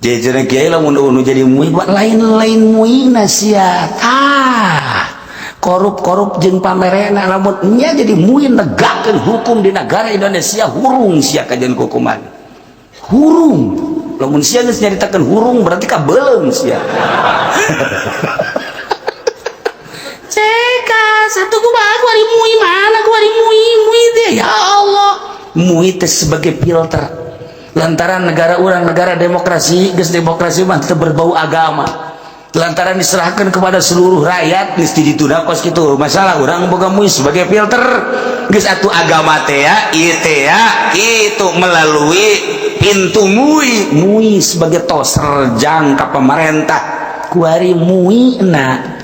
[SPEAKER 2] Jadi kiai lamun nu jadi mui lain-lain muina sia. Tah. Korup-korup jeung pamerena lamun nya jadi mui negakkeun hukum di negara Indonesia hurung sia kajian hukuman. Hurung. Lamun sia geus nyaritakeun hurung berarti kabeuleung sia. Ceka satu kumaha kuari mui mana kuari mui mui teh ya Allah. Mui teh sebagai filter. Lantaran negara urang negara demokrasi, geus demokrasi mah teu berbau agama. Lantaran diserahkan kepada seluruh rakyat geus ditunda kos kitu. Masalah urang boga mui sebagai filter. Geus atuh agama teh ya, ieu teh ya, kitu melalui pintu mui, mui sebagai toser jangka pemerintah. Kuari mui na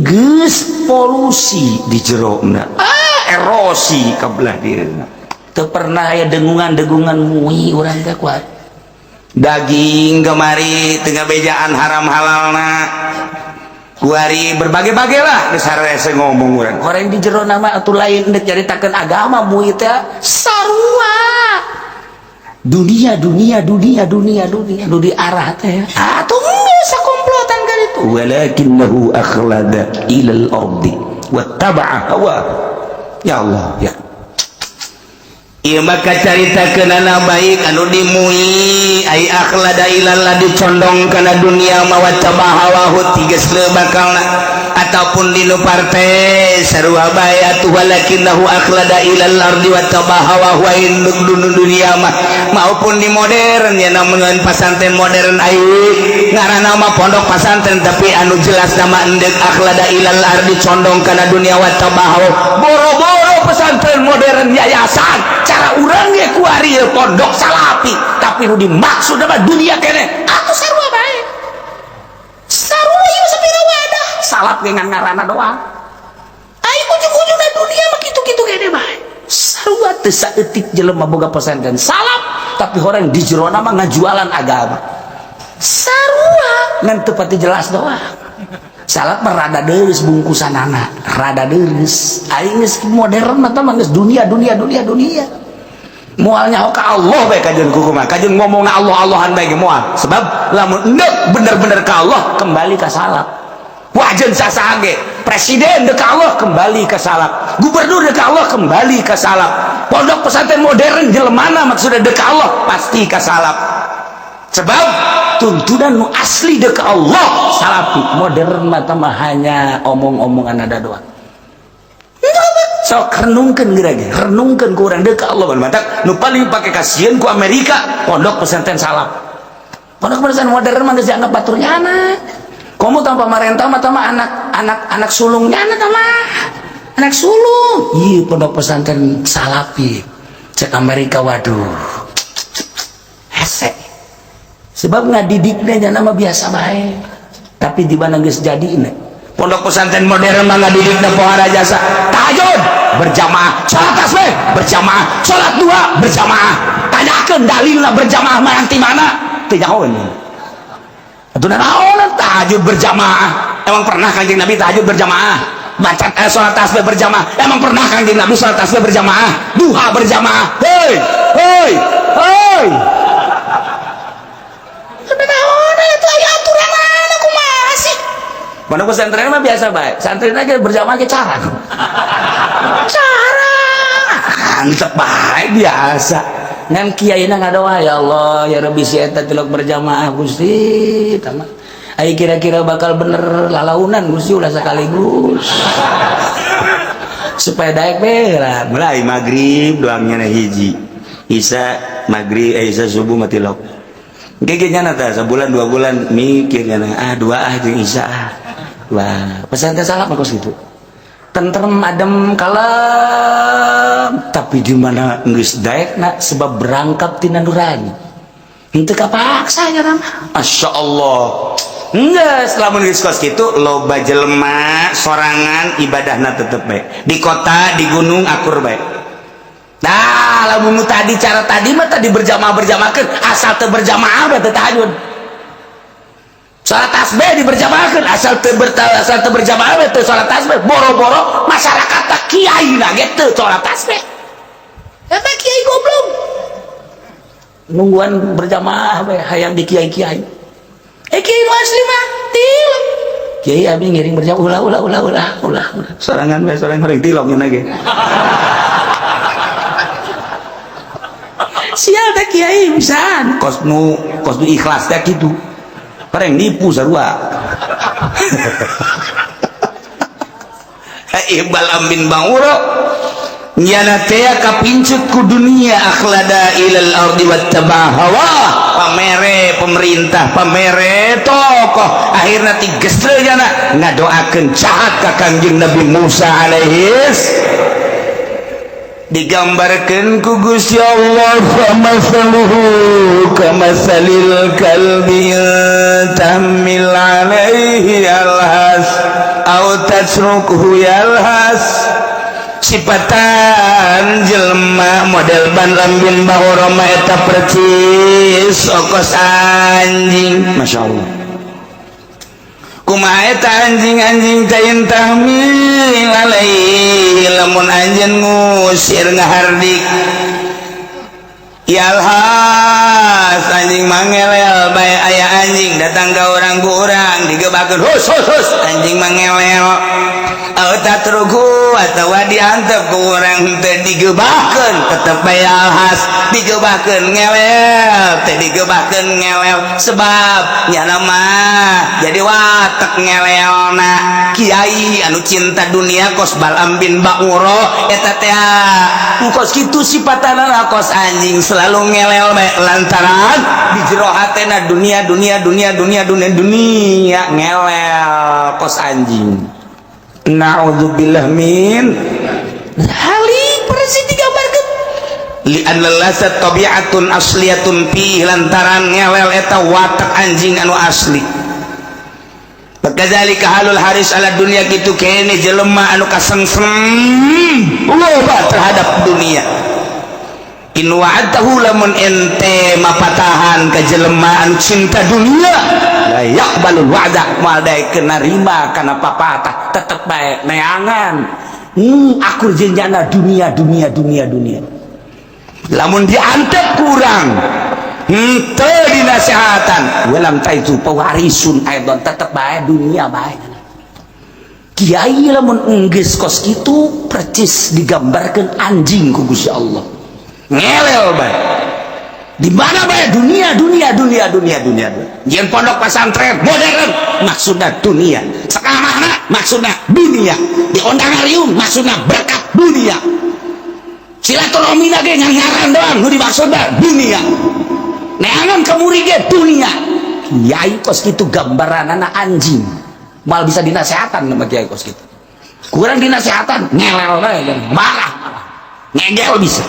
[SPEAKER 2] geus polusi di jerona. Ah, erosi ka belah dieuna. Teu pernah aya dengungan-dengungan mui urang teh kuat. Daging kemari tengah bejaan haram halalna. Kuari berbagai-bagai lah geus harese ngomong urang. Orang di jero nama atuh lain deuk nyaritakeun agama mui teh sarua. Dunia dunia dunia dunia dunia nu diarah teh. Atuh geus sakomplotan kan itu. Walakinnahu akhlada ilal ardi wattaba'a hawa. Ya Allah ya. Ieu maka carita kenana baik anu dimui ai akhlada ilal dicondong kana dunia mawattaba hawahu tiges bakalna ataupun dinu partai sarua bae atuh walakinnahu akhlada ilal ardi wattaba hawahu induk dunia mah maupun di modern ya namun pasantren modern ai ngaranna mah pondok pasantren tapi anu jelas nama endek akhlada ilal ardi condong kana dunia wattaba hawahu boro-boro pesantren modern yayasan cara urang ge kuari pondok salapi tapi nu dimaksud mah dunia kene atuh sarua bae sarua ieu sapira wadah salap ge ngan ngaranna doang ai ujung-ujungna dunia mah kitu-kitu kene bae sarua teu saeutik jelema boga pesantren salap tapi orang di jerona mah ngajualan agama sarua ngan teu pati jelas doang. Salap mah rada deus bungkusanana rada deus aing geus modern mah tah geus dunia dunia dunia dunia moal nyaho ka Allah bae kajeun kumaha kajeun ngomongna Allah Allahan bae ge moal sebab lamun endek bener-bener ka Allah kembali ka salap wajeun sasaha ge presiden deuk ka Allah kembali ka salap gubernur deuk ka Allah kembali ka salap pondok pesantren modern jelemana maksudna deuk ka Allah pasti ka salap sebab tuntunan nu asli deuk ka Allah salapi modern mah mah hanya omong-omongan ada doang. Sok renungkeun geura ge renungkeun ku urang deuk ka Allah matak nu paling pake kasieun ku Amerika pondok pesantren salaf pondok pesantren modern mah geus dianggap batur nyana komo tanpa pamarentah mah tah anak anak anak sulung nyana tah mah anak sulung ieu pondok pesantren salapi cek Amerika waduh hese sebab ngadidiknya nyana mah biasa bae tapi di mana geus jadi pondok pesantren modern mah ngadidikna pohara jasa tahajud berjamaah salat tasbih berjamaah salat dua berjamaah tanyakeun dalilna berjamaah mah ti mana teu nyahoeun atuh naon tahajud berjamaah emang pernah Kanjeng Nabi tahajud berjamaah baca salat tasbih berjamaah emang pernah Kanjeng Nabi salat tasbih berjamaah duha berjamaah hei hei hei naon itu aya aturan kumaha sih pondok pesantren mah biasa bae santri ge berjamaah ge cara
[SPEAKER 1] Antep bae biasa. Ngan kiaina ngadoa, ya Allah ya Rabbi si eta tilok berjamaah Gusti tama. Ai kira-kira bakal bener lalaunan Gusti ulah sekaligus. Supaya daek be lah mulai maghrib doangnya na hiji. Isa maghrib isa subuh mati lok. Gege nyana tah sebulan 2 bulan mikir nyana ah dua ah jeung isa ah. Wah, pesan teh salah mah kos kitu. Tentrem adem kalem tapi di mana geus daekna sebab berangkat tina nurani. Henteu kapaksa nya mah. Masya Allah. Geus lamun geus kos kitu loba jelema sorangan ibadahna tetep bae. Di kota, di gunung akur bae. Nah, lamun tadi cara tadi mah tadi berjamaah-berjamaahkeun asal teu berjamaah mah teu tahajud. Salat tasbih diberjamaahkeun asal teu berjamaah mah teu salat tasbih. Boro-boro masyarakat teh kiai na ge teu salat tasbih. Eta kiai goblok. Nungguan berjamaah bae hayang di kiai-kiai. Kiai nu asli mah tilok. Kiai abi ngiring berjamaah ulah ulah ulah ulah ulah. Sorangan bae sorangan goreng tilok nya ge. Sial teh kiai pisan. Kos nu ikhlas teh kitu. Pareng nipu sarua. Ibal amin banguro nyana teh kapincut ku dunia akhlada ilal ardi wattaba hawa pamere pemerintah pamere tokoh akhirna tigesle nyana ngadoakeun jahat ka Kangjeng Nabi Musa alaihis digambarkeun ku Gusti Allah famasaluhu kamasalil kalbi tamil alaihi alhas au tasrukuhu yalhas sipatan jelema model Balaam bin Baura mah eta percis okos anjing. Masya Allah kumaha eta anjing-anjing teh tahmil alaihi lamun anjeun ngusir ngahardik yalhas anjing mangelel bae aya anjing datang ka urang ku urang digebakeun hus hus hus anjing mangelel au tatruku atawa diantep ku urang teu digebakeun tetep bae yalhas digebakeun ngelel teu digebakeun ngelel sebab nyana mah jadi watek ngelelna kiai anu cinta dunia kos Balaam bin Baura eta teh kos kitu sipatanana kos anjing selalu ngelel bae lantaran di jero hatena dunia dunia dunia dunia dunia dunia ngelel kos anjing. Na'udzubillah min halik persis digambarkeun li'anna lasat tabi'atun asliyatun fi lantaran ngelel eta watak anjing anu asli. Kadzalika halul haris ala dunia kitu kene jelema anu kasengsem loba terhadap dunia. In wa'adtahu lamun ente mapatahan ka jelema anu cinta dunia la yaqbalul wa'da moal daekeun narima kana papatah tetep bae neangan akur jeung jana dunia dunia dunia dunia lamun diantep kurang henteu dinasehatan walam taitu pewarisun aidon tetep bae dunia bae. Kiai lamun enggeus kos kitu percis digambarkeun anjing ku Gusti Allah ngelel bae di mana bae dunia dunia dunia dunia dunia jeung pondok pesantren modern maksudna dunia sakamana maksudna dunia diondang ariung maksudna berkat dunia silaturahmi ge ngangaran doang nu dimaksudna dunia neangan kemuri ge dunia. Kiai kos kitu gambaranana anjing mal bisa dinasehatan sama kiai kos kitu kurang dinasehatan ngelel bae marah ngegel bisa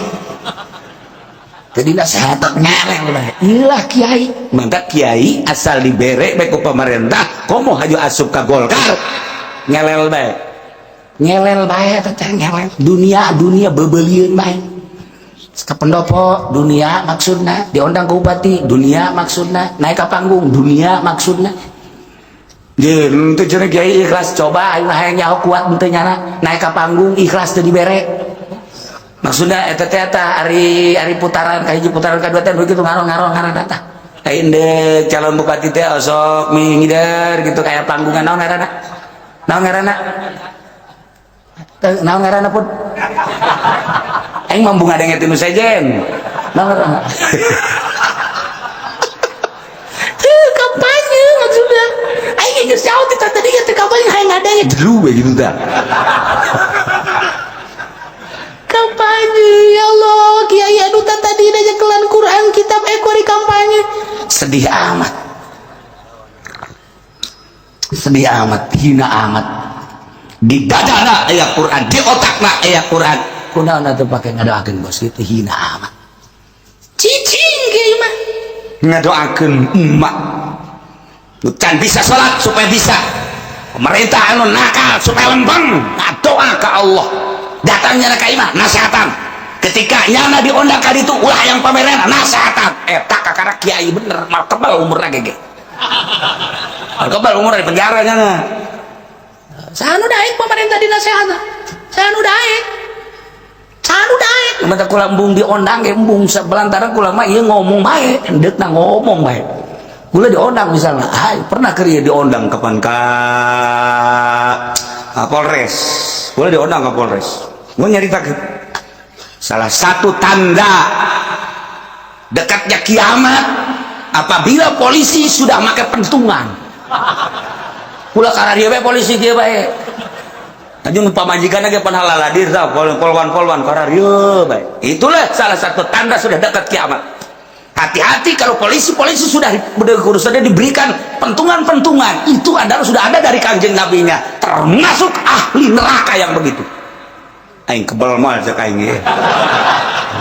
[SPEAKER 1] jadi nasehatan ngelel bae ilah kiai mantap kiai asal dibere bae ku pemerintah komo haju asup ka Golkar ngelel bae teh ngelel dunia dunia bebelieun bae ke pendopo dunia maksudna diundang ke bupati dunia maksudna naik ke panggung dunia maksudna jeung teu cenah kiai ikhlas coba aing hayang nyaho kuat henteu nyana naik ke panggung ikhlas teu dibere maksudna eta teh eta ari ari putaran ka hiji putaran ka dua teh begitu ngaron-ngaron ngaran eta lain deuk calon bupati teh osok mingider gitu kayak panggungan naon ngaranna naon ngaranna naon ngaranna pun
[SPEAKER 2] Aing mah embung ngadenge tinu sejen. Nah, teu kampanye maksudnya. Aing geus jauh ti tadi teh kampanye hayang ngadenge jelu we gitu tah. Kampanye ya Allah, kiai anu tadi nyekelan Quran kitab ekori kampanye. Sedih amat. Sedih amat, hina amat. Di dadana aya Quran, di otakna aya Quran. Kunaon atuh pake ngadoakeun bos kitu hina amat. Cicing kiai mah. Ngadoakeun emak. Nu can bisa salat supaya bisa. Pemerintah anu nakal supaya lempeng, ngadoa ka Allah. Datangnya ka imah nasehatan. Ketika nyana diundang ka ditu ulah yang pameran nasehatan. Eta kakara kiai bener, mal kebal umurna gege. Mal kebal umurna di penjara nyana. Saha nu daek pemerintah dinasehatan? Saha nu daek? Saha nu daek? Mata kula embung diondang ge embung sabelantaran kula mah ieu ngomong bae, endeukna ngomong bae. Kula diondang misalnya, ay pernah keur ieu diondang kapan ka Polres. Kula diondang ka Polres. Gua nyaritakeun salah satu tanda dekatnya kiamat apabila polisi sudah pakai pentungan. Kula kararieu bae polisi kieu bae. Anjing pamajikan ge pan halaladir tah polwan-polwan kararieu bae. Itulah salah satu tanda sudah dekat kiamat. Hati-hati kalau polisi-polisi sudah sudah diberikan pentungan-pentungan, itu adalah sudah ada dari Kanjeng Nabinya, termasuk ahli neraka yang begitu. Aing kebel mal cek aing ge.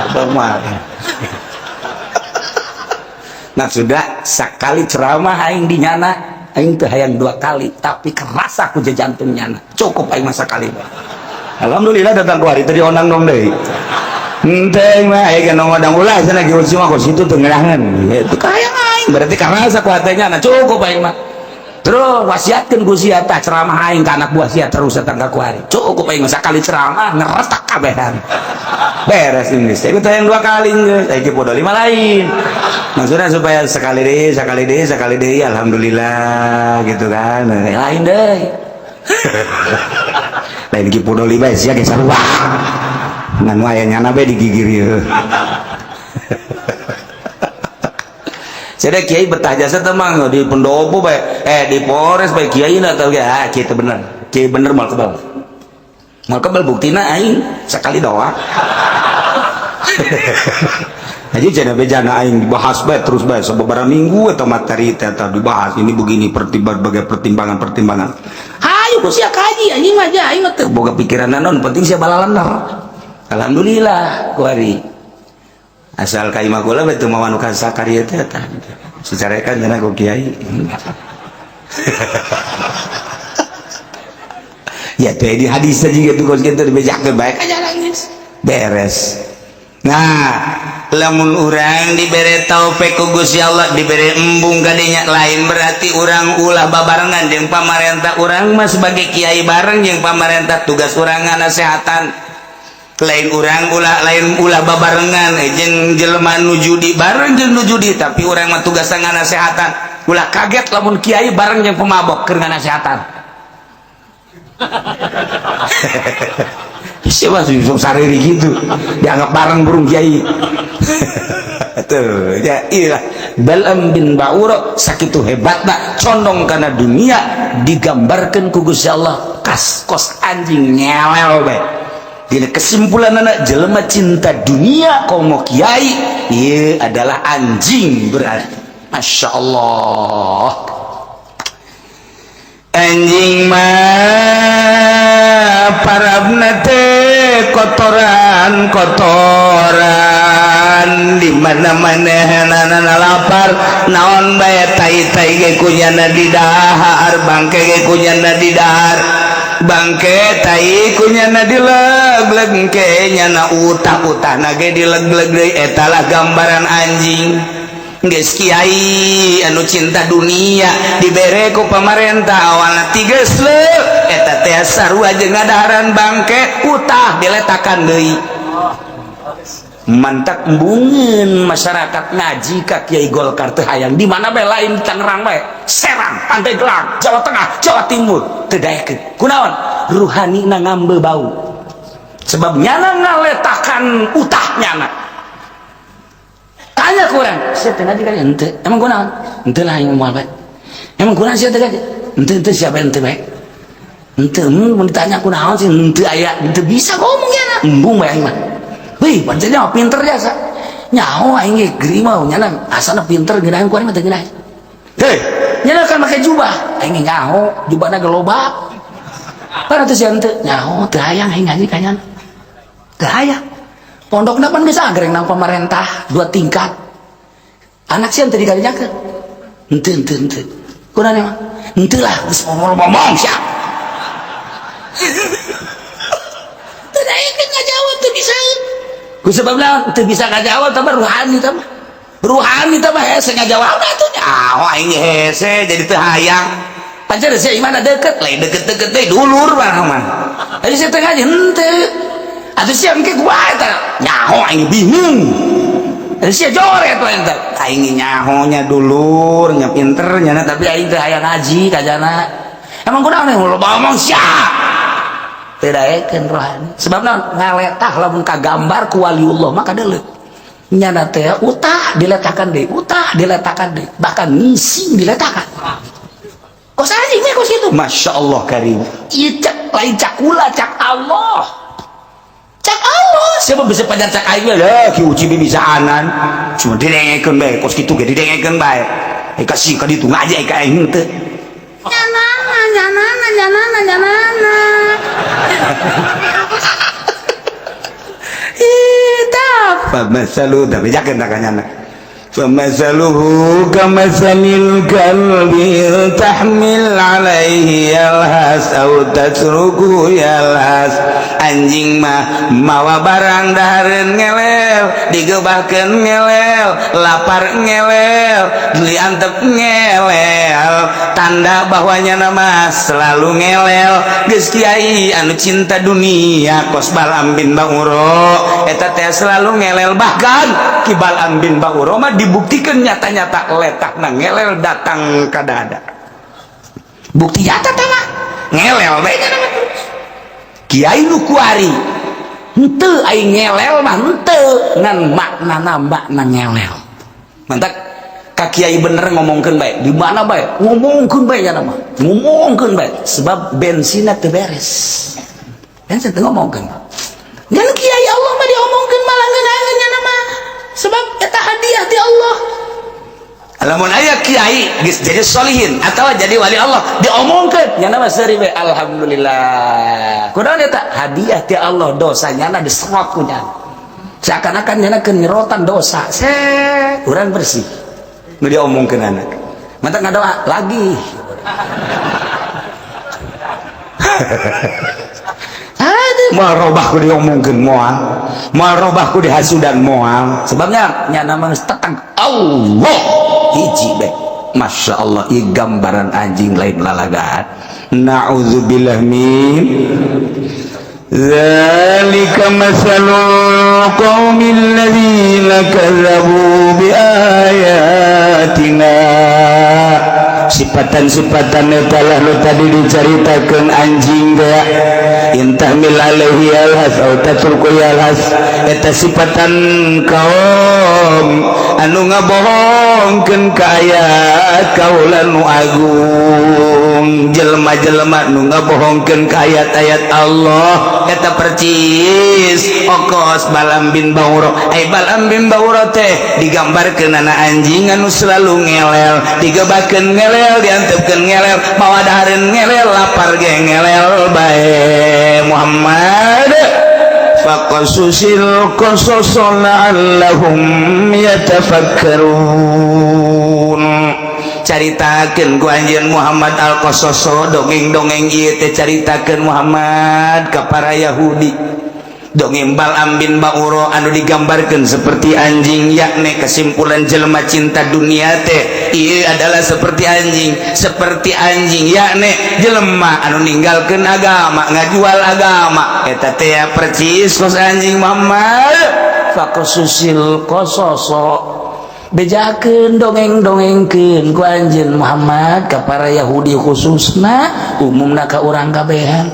[SPEAKER 2] Kebel mal. Nah sudah sekali ceramah aing di nyana, aing teu hayang dua kali, tapi kerasa ku jantung nyana. Cukup aing masa kali. Alhamdulillah datang ku hari tadi onang dong deui. Henteu mah aing kan ngodang ulah cenah kieu mah kos kitu teu ngeunaheun. Itu hayang aing berarti karasa ku hatenya nah cukup aing mah. Terus wasiatkeun ku sia tah ceramah aing ka anak buah sia terus datang ka kuari. Cukup aing mah sakali ceramah ngeretak kabehan. Beres ini. Saya teh yang dua kali geus. Aing podo lima lain. Maksudnya supaya sekali deh, sekali deh, sekali deh, alhamdulillah gitu kan. Lain deh. Lain ki podo lima sia ge sarua. Ngan wae nyana bae digigir ieu. Jadi kiai betah jasa temang di pendopo bae, di Polres bae kiai na tau ge, ah kiai teh bener. Kiai bener mal kebal. Mal kebal buktina aing sekali doa. Aja cenah bejana aing dibahas bae terus bae sababaraha minggu eta materi teh eta dibahas ini begini berbagai pertimbangan-pertimbangan. Hayu ku sia kaji anjing mah aing mah teu boga pikiran naon penting sia balalener. Alhamdulillah kuari. Asal ka imah kula bae teu mawa nu kasakar ieu teh eta. Secarekan cenah ku kiai. Ya teh di hadis teh jiga tuh kos kitu dibejakeun bae ka jalan geus. Beres. Nah, lamun urang dibere taufik ku Gusti Allah, dibere embung kadinya lain berarti urang ulah babarengan jeung pamarentah. Urang mah sebagai kiai bareng jeung pamarentah tugas urang ngasehatan. Lain urang ulah lain ulah babarengan jeung jelema nu judi bareng jeung nu judi, tapi urang mah tugas ngasehatan. Ulah kaget lamun kiai bareng jeung pemabok keur ngasehatan. Siapa sih sariri gitu dianggap bareng burung kiai. Tuh ya ilah Bal'am bin Ba'ura sakitu hebatna condong karena dunia digambarkan ku Gusti Allah kas kos anjing nyelel bae. Dina kesimpulan anak jelema cinta dunia komo kiai ieu adalah anjing berarti. Masya Allah anjing mah parabna teh kotoran kotoran di mana-mana hanana lapar naon bae tai-tai ge kunyana didahar bangke ge kunyana didahar bangke tai kunyana dileg-leg ke nyana utah-utahna ge dileg-leg deui. Eta lah gambaran anjing. Geus kiai anu cinta dunia dibere ku pamarentah awalna tiges leuh eta teh sarua jeung ngadaharan bangke utah diletakan deui. Mantak embungeun masyarakat ngaji ka Kiai Golkar teh hayang di mana bae lain Tangerang bae, Serang, Pandeglang, Jawa Tengah, Jawa Timur teu daekeun. Kunaon? Ruhanina ngambe bau. Sebab nyana ngaletakan utah nyana. Tanya ku urang, sia teh ngaji kan henteu. Emang kunaon? Henteu lah aing moal bae. Emang kunaon sia teh ngaji? Henteu henteu siapa henteu bae. Henteu mun ditanya kunaon sih henteu aya, henteu bisa ngomong nyana. Embung bae aing mah. Wih, pancen mah pinter jasa. Nyaho aing ge geri mah nyana asana pinter ngeunaheun ku aing mah teu ngeunaheun. Hei, nyana kan make jubah. Aing ge nyaho, jubahna ge loba. Padahal teu sia henteu, nyaho teu hayang aing ngaji ka nyana. Teu hayang. Pondokna pan geus agreng nang pemerintah 2 tingkat. Anak sia teu dikarinyakeun. Henteu henteu henteu. Kunaon emang? Henteu lah geus ngomong sia. Teu daekeun ngajawab teu bisa. Ku sebab naon teu bisa ngajawab tah ruhani tah mah. Ruhani tah mah hese ngajawab atuh nyaho aing hese jadi teu hayang. Pancen sia imana deket, lain deket-deket deui dulur mah mah. Jadi sia teu ngaji henteu. Atuh sia engke kumaha eta? Nyaho aing bingung. Atuh sia joret we eta. Aing nyaho nya dulur, nya pinter nya tapi aing teu hayang ngaji kajana. Emang kunaon loba omong sia? Teu daekeun rohani. Sebab naon? Ngaletah lamun kagambar ku waliullah mah kadeuleu. Nyana teh utah diletakan deui, utah diletakan deui, bahkan ngising diletakan. Kos anjing mah kos kitu. Masya Allah karim. Ieu cak lain cak kula cak Allah. Cak Allah, siapa bisa pajar cak aing lah, ki uci bisaanan. Cuma didengekeun bae, kos kitu ge didengekeun bae. Eh kasih ka ditu ngaji ka aing henteu. Nyanana nyanana nyanana nyanana. Ih, tah
[SPEAKER 1] masalu da bejakeun ta ka nyana. Famasaluhu kamasalil kalbi tahmil alaihi yalhas au tatruku yalhas. Anjing mah mawa barang dahareun ngelel, digebahkeun ngelel, lapar ngelel, diantep ngelel. Tanda bahwa nyana mah selalu ngelel. Geus kiai anu cinta dunia kos Balam bin Bauro eta teh selalu ngelel. Bahkan Ki Balam bin Bauro mah dibuktikan nyata-nyata letakna ngelel datang ka dada.
[SPEAKER 2] Bukti nyata teh mah ngelel bae nya mah terus. Kiai nu kuari henteu aing ngelel mah henteu ngan maknana makna ngelel.
[SPEAKER 1] Mantak ka kiai bener ngomongkeun bae.
[SPEAKER 2] Di mana bae? Ngomongkeun bae nya mah. Ngomongkeun bae sebab bensinna teu beres. Bensin teu ngomongkeun. Ngan kiai Allah mah diomongkeun malah ngeunaheun nya mah. Sebab eta hadiah ti Allah.
[SPEAKER 1] Lamun aya kiai geus jadi solihin atawa jadi wali Allah diomongkeun
[SPEAKER 2] nya mah seuri we alhamdulillah. Kunaon eta hadiah ti Allah, dosa nyana diserot ku nyana. Seakan-akan nyana keur nyerotan dosa. Se urang bersih.
[SPEAKER 1] Nu diomongkeun anak.
[SPEAKER 2] Mantap ngadoa lagi.
[SPEAKER 1] Moal robah ku diomongkeun moal. Moal robah ku dihasudan moal.
[SPEAKER 2] Sebabnya nyana mah geus tetang Allah
[SPEAKER 1] hiji bae. Masya Allah, ieu gambaran anjing lain lalagaan. Na'udzubillah min zalika masalul qaumil ladzina kadzabu biayatina. Sifatan-sifatan eta lah nu tadi dicaritakeun anjing teh intahmil alaihi yalhas au tatruku yalhas. Eta sifatan kaum anu ngabohongkeun ka ayat kaula nu agung, jelema-jelema nu ngabohongkeun ka ayat-ayat Allah eta percis okos Balam bin Bauro. Ai Balam bin Bauro teh digambarkeun ana anjing anu selalu ngelel, digebakeun ngelel, diantepkeun ngelel, mawa dahareun ngelel, lapar ge ngelel bae. Muhammad faqasusil qasas la'allahum yatafakkarun. Caritakeun ku anjeun Muhammad al-Qasas dongeng-dongeng ieu teh caritakeun Muhammad ka para Yahudi. Dongeng Balam bin Bauro anu digambarkeun seperti anjing, yakni kesimpulan jelema cinta dunia teh ieu adalah seperti anjing, seperti anjing yakni jelema anu ninggalkeun agama, ngajual agama eta teh percis kos anjing. Muhammad
[SPEAKER 2] faqasusil qasas bejakeun dongeng-dongengkeun ku anjeun Muhammad ka para Yahudi khususna umumna ka urang kabehan.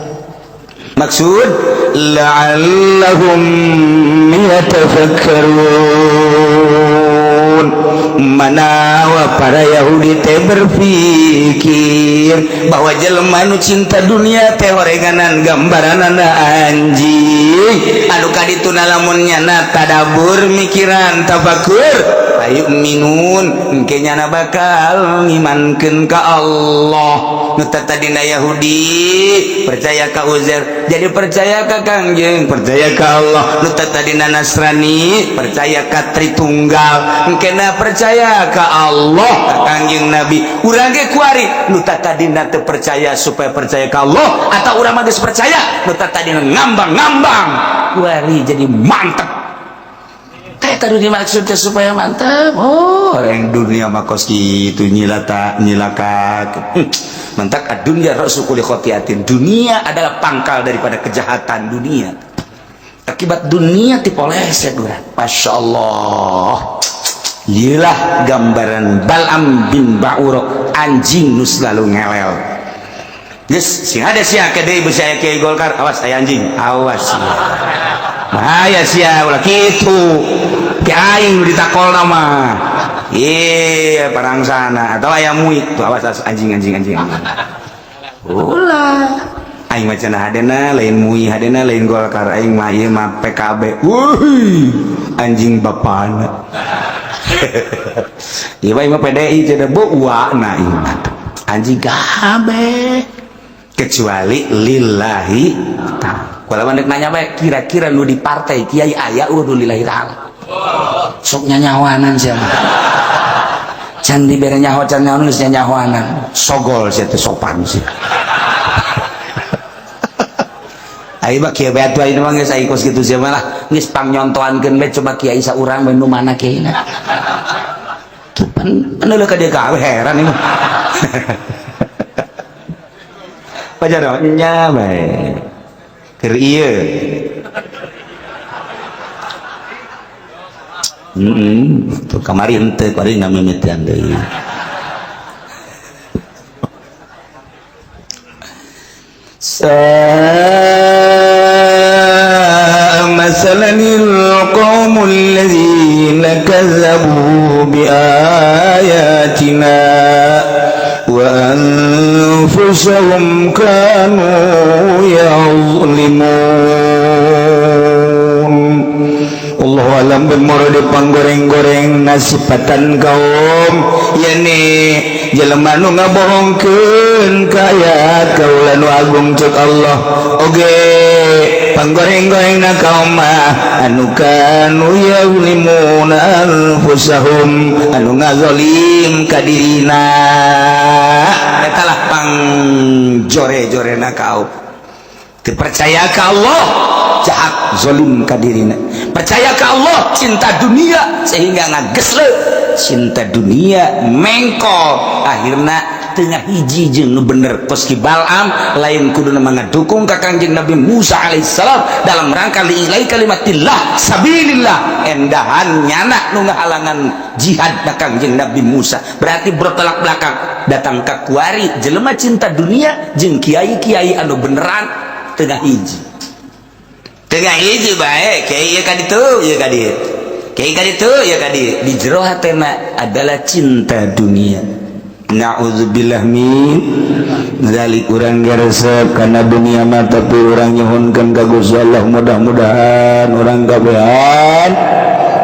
[SPEAKER 1] Maksud la'allahum yatafakkarun, manawa para Yahudi teh berpikir bahwa jelema nu cinta dunia teh horenganan gambaranana anjing anu kadituna lamun nyana tadabur mikiran tafakur fayu'minun engke nyana bakal ngimankeun ka Allah. Nu tadina Yahudi percaya ka Uzair jadi percaya ka Kangjeng, percaya ka Allah. Nu tadina Nasrani percaya ka Tritunggal engkena percaya ka Allah ka Kangjeng Nabi. Urang ge kuari nu tadina teu percaya supaya percaya ka Allah, atau urang mah geus percaya nu tadina ngambang-ngambang kuari jadi mantep. Teh tadi dimaksud teh supaya mantep. Oh, orang dunia mah kos kitu nyilata nyilaka. Mantak dunia ra'su kulli khotiatin. Dunia adalah pangkal daripada kejahatan dunia. Akibat dunia dipoleset urang. Masya Allah. Iyalah gambaran Bal'am bin Ba'ura, anjing nu selalu ngelel. Geus sing ada sia ke deui beusi aya kiai Golkar, awas aya anjing, awas. Bahaya sia ulah kitu. Ki aing nu ditakolna mah. Iya, parang sana atau aya mui tuh, awas, awas anjing anjing anjing anjing. Ulah. Aing mah cenah hadena lain mui, hadena lain Golkar, aing mah ieu mah PKB. Wuih, anjing bapana. Ieu mah PDI cenah buana ieu mah. Anjing kabeh kecuali lillahi ta'ala. Kalau mandek nanya bae kira-kira nu di partai kiai aya eueuh nu lillahi ta'ala. Sok nyanyawanan sia mah. Can dibere nyaho can nyaho geus nyanyawanan. Sogol sia teh sopan sia. Ayo mah kieu bae atuh ayeuna mah geus aya kos kitu sia mah lah. Geus pangnyontoankeun bae coba kiai saurang bae nu mana kiaina. Tuh pan ka dieu kabeh heran ieu mah. Pajar nya bae. Keur ieu. Tuh kamari henteu kuari ngamimitian deui. Sa'a masalanil qaumul ladzina kazzabu bi ayatina wa anfusahum kanu ya'zlimun. Allahu alam bimurdi panggoreng-goreng nasipatan kaum yani jelema nu ngabohongkeun ka ayat kaula nu agung cek Allah oge panggoreng-gorengna kaum mah anu kanu yazlimuna anfusahum anu ngazolim ka dirina eta lah pangjore-jorena kaum teu percaya ka Allah jahat zolim ka dirina, percaya ka Allah cinta dunia sehingga ngagesle cinta dunia mengkol akhirna tengah hiji jeung nu bener kos ki Bal'am lain kuduna ngadukung ka Kangjeng Nabi Musa alaihissalam dalam rangka liilai kalimatillah sabilillah endahan nyana nu ngahalangan jihad ka Kangjeng Nabi Musa berarti bertolak belakang datang ka kuari jelema cinta dunia jeung kiai-kiai anu beneran tengah hiji tengah hiji bae kiai ieu ka ditu ieu ka dieu kiai ka ditu ieu ka dieu di jero hatena adalah cinta dunia. Na'udzubillah min zalik. Urang geresep kana dunia mah tapi urang nyuhunkeun ka Gusti Allah mudah-mudahan urang kabehan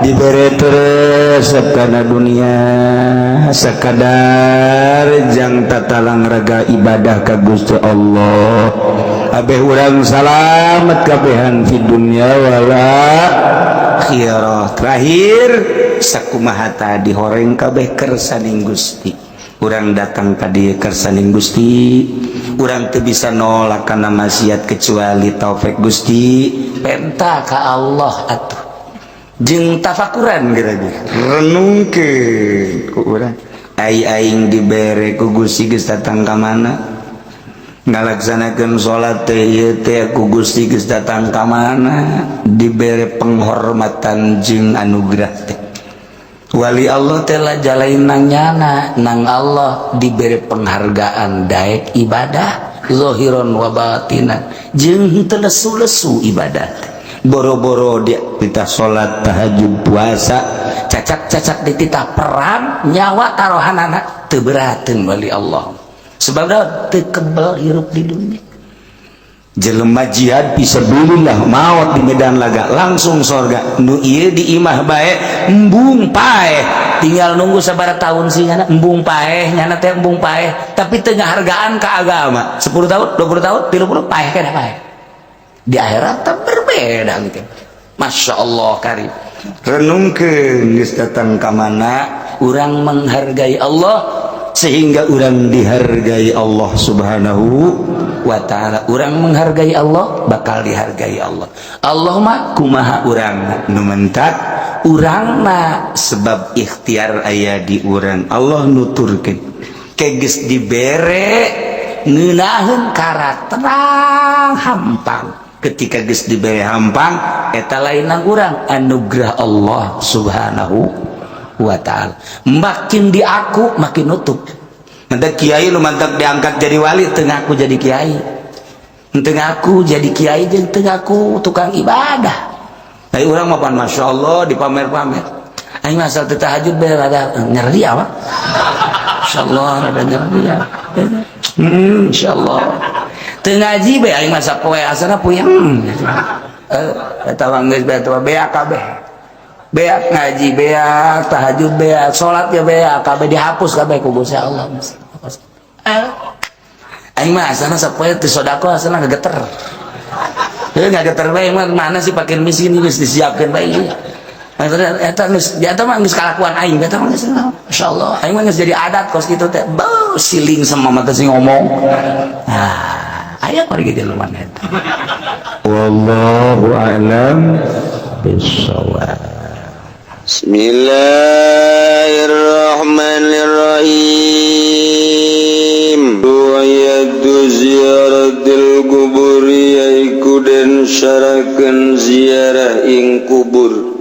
[SPEAKER 1] dibere resep kana dunia sakadar jang tatalang raga ibadah ka Gusti Allah abeh urang salamet kabehan fi dunya wala akhirah. Terakhir sakumaha tadi horeng kabeh kersaning Gusti. Urang datang ka dieu kersaning Gusti, urang teu bisa nolak kana maksiat kecuali taufik Gusti. Penta ka Allah atuh jeung tafakuran geura ge renungkeun ku urang ai aing dibere ku Gusti geus datang ka mana, ngalaksanakeun salat teh ieu teh ku Gusti geus datang ka mana, dibere penghormatan jeung anugerah teh. Wali Allah teh jalain nang nyana nang Allah diberi penghargaan daek ibadah
[SPEAKER 2] Zahiran wa batinan jeung henteu lesu-lesu ibadah.
[SPEAKER 1] Boro-boro dia kita salat, tahajud, puasa.
[SPEAKER 2] Cacak-cacak dititah perang, nyawa taruhanana teu berateun wali Allah, sebab teu kebel hirup di dunia.
[SPEAKER 1] Jelema jihad fisabilillah maot di medan laga langsung sorga, nu ieu di imah bae embung paeh.
[SPEAKER 2] Tinggal nunggu sabaraha tahun sih nyana embung paeh, nyana teh embung paeh, tapi teu ngahargaan ka agama. 10 tahun, 20 tahun, 30, paeh keneh, paeh di akhirat teh berbeda gitu. Masya Allah karim.
[SPEAKER 1] Renungkeun, geus datang ka mana.
[SPEAKER 2] Urang menghargai Allah
[SPEAKER 1] sehingga urang dihargai Allah Subhanahu
[SPEAKER 2] wa ta'ala. Urang menghargai Allah, bakal dihargai Allah. Allah mah kumaha urang.
[SPEAKER 1] Nu mentak
[SPEAKER 2] urang mah
[SPEAKER 1] sebab ikhtiar aya di urang. Allah nuturkeun ke geus dibere
[SPEAKER 2] ngeunaheun karakter hampang.
[SPEAKER 1] Ketika geus dibere hampang,
[SPEAKER 2] eta lain urang, anugerah Allah Subhanahu wa ta'ala. Makin di aku makin nutup.
[SPEAKER 1] Nanti kiai lu mantap diangkat jadi wali.
[SPEAKER 2] Teu ngaku jadi kiai, teu ngaku jadi kiai, jeung teu ngaku tukang ibadah.
[SPEAKER 1] Tapi urang mah pan Masya Allah dipamer-pamer.
[SPEAKER 2] Aing asal teu tahajud bae rada nyeri apa. Insyaallah rada nyeri ya. Insyaallah teu ngaji bae aing mah sapoe asana puyeng. Eta mah geus bae, eta beak kabeh, beak ngaji, beak tahajud, beak salat ya, beak kabeh, dihapus kabeh ku Gusti Allah. Aing mah asana sapoe teu sedekah asana ngageter. Heuh, ngageter bae mah mana sih fakir miskin geus disiapkeun bae. Maksudnya eta geus eta mah geus kalakuan aing, eta mah geus masyaallah. Aing mah geus jadi adat kos kitu teh. Beuh, siling sama mata sing ngomong. Ah, aya pergi di luar eta.
[SPEAKER 1] Wallahu a'lam bissawab.
[SPEAKER 4] Bismillahirrahmanirrahim. Ru'yatu ziyaratil kubur yaiku den syarakeun ziarah ing kubur,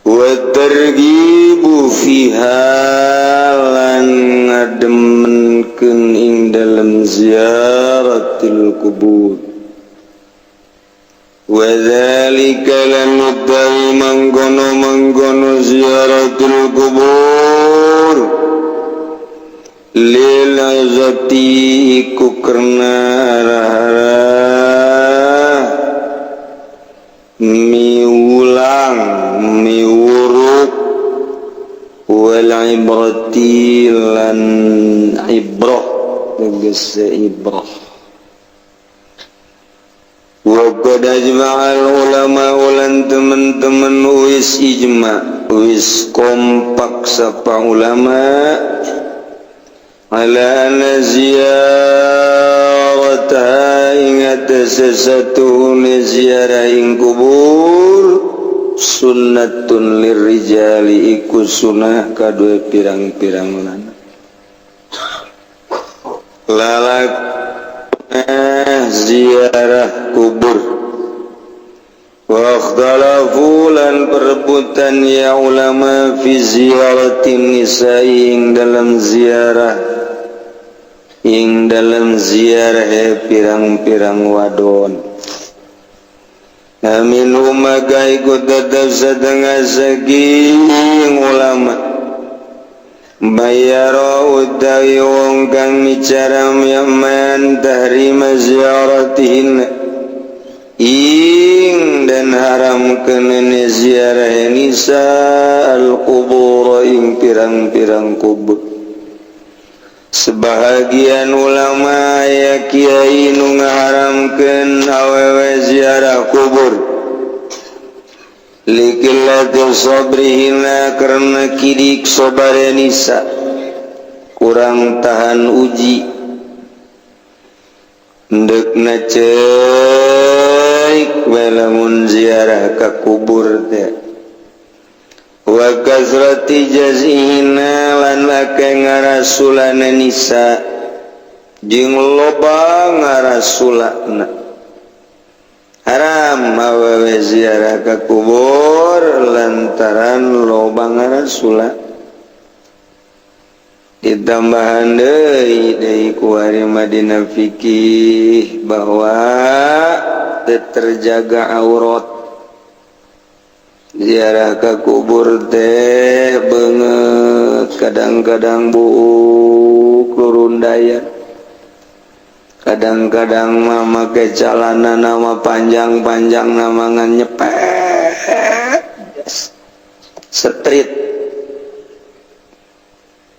[SPEAKER 4] wa targhibu fiha lan ngademenkeun ing dalem ziyaratil kubur, wa dzalika lan utawi mangkono-mangkono ziyaratul kubur lil azati iku karena arah miulang miwuruk, wal ibrati lan ibrah, tegese ibrah. Wa qad ajma'al ulama ulan teman-teman wis ijma, wis kompak sapa ulama ala anna ziyarata ingat sesatu ziarah ing kubur sunnatun lirrijali iku sunah kadue pirang-pirang lana lalak ziarah kubur. Wa ikhtalafu lan perebutan ya ulama fi ziyaratin nisa'i ing dalam ziarah, ing dalam ziarah pirang-pirang wadon. Amin maka ikut tetap setengah saking ulama bayara utawi wong kang micara yaman tahrima ziaratihin ing dan haram kenene ziarah nisa al-qubur ing pirang-pirang kubur. Sebahagian ulama ya kiai nu ngaharamkeun awewe ziarah kubur likillati sabrihina karena kidik sabare nisa kurang tahan uji ndekna ceuk we lamun ziarah ka kubur teh. Wa kazrati jazihina lan akeh ngarasulana nisa jeung loba ngarasulana. Haram awewe ziarah ka kubur lantaran loba ngarasula. Ditambahan deui deui ku ari Madinah fikih bahwa terjaga aurat. Ziarah ke kubur teh beungeut kadang-kadang buuk rurundaya, kadang-kadang mah make calana nama panjang-panjang nama ngan nyepet street,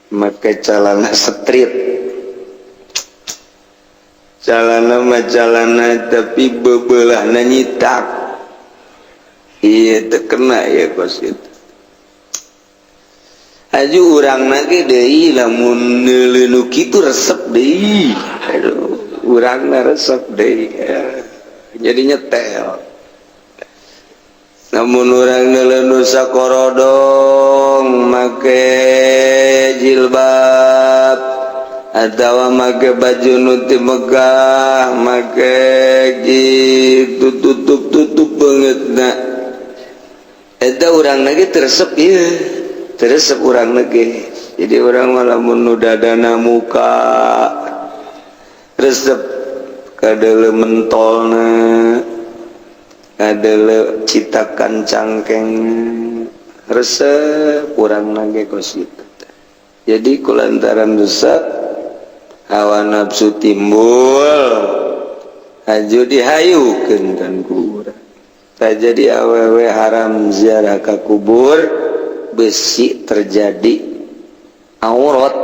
[SPEAKER 4] make calana street, calana mah calana tapi bebelahna nyitak. Iya terkena ya kos itu. Aju urang ge deui lamun neuleuh kitu resep deui. Aduh, urangna resep deui. Jadi nyetel. Namun urang neuleuh sakorodong make jilbab atawa make baju nu ti Mekah, make gitu tutup-tutup bangetna. Eta urang lagi teresep ieu, teresep urang lagi. Jadi urang mah lamun nu dadana muka resep kadeuleu mentolna, kadeuleu citakan cangkeng, resep urang lagi kos kitu. Jadi kulantaran resep hawa nafsu timbul, haju dihayukeun kan ku urang. Jadi awewe haram ziarah ke kubur, besi terjadi aurat.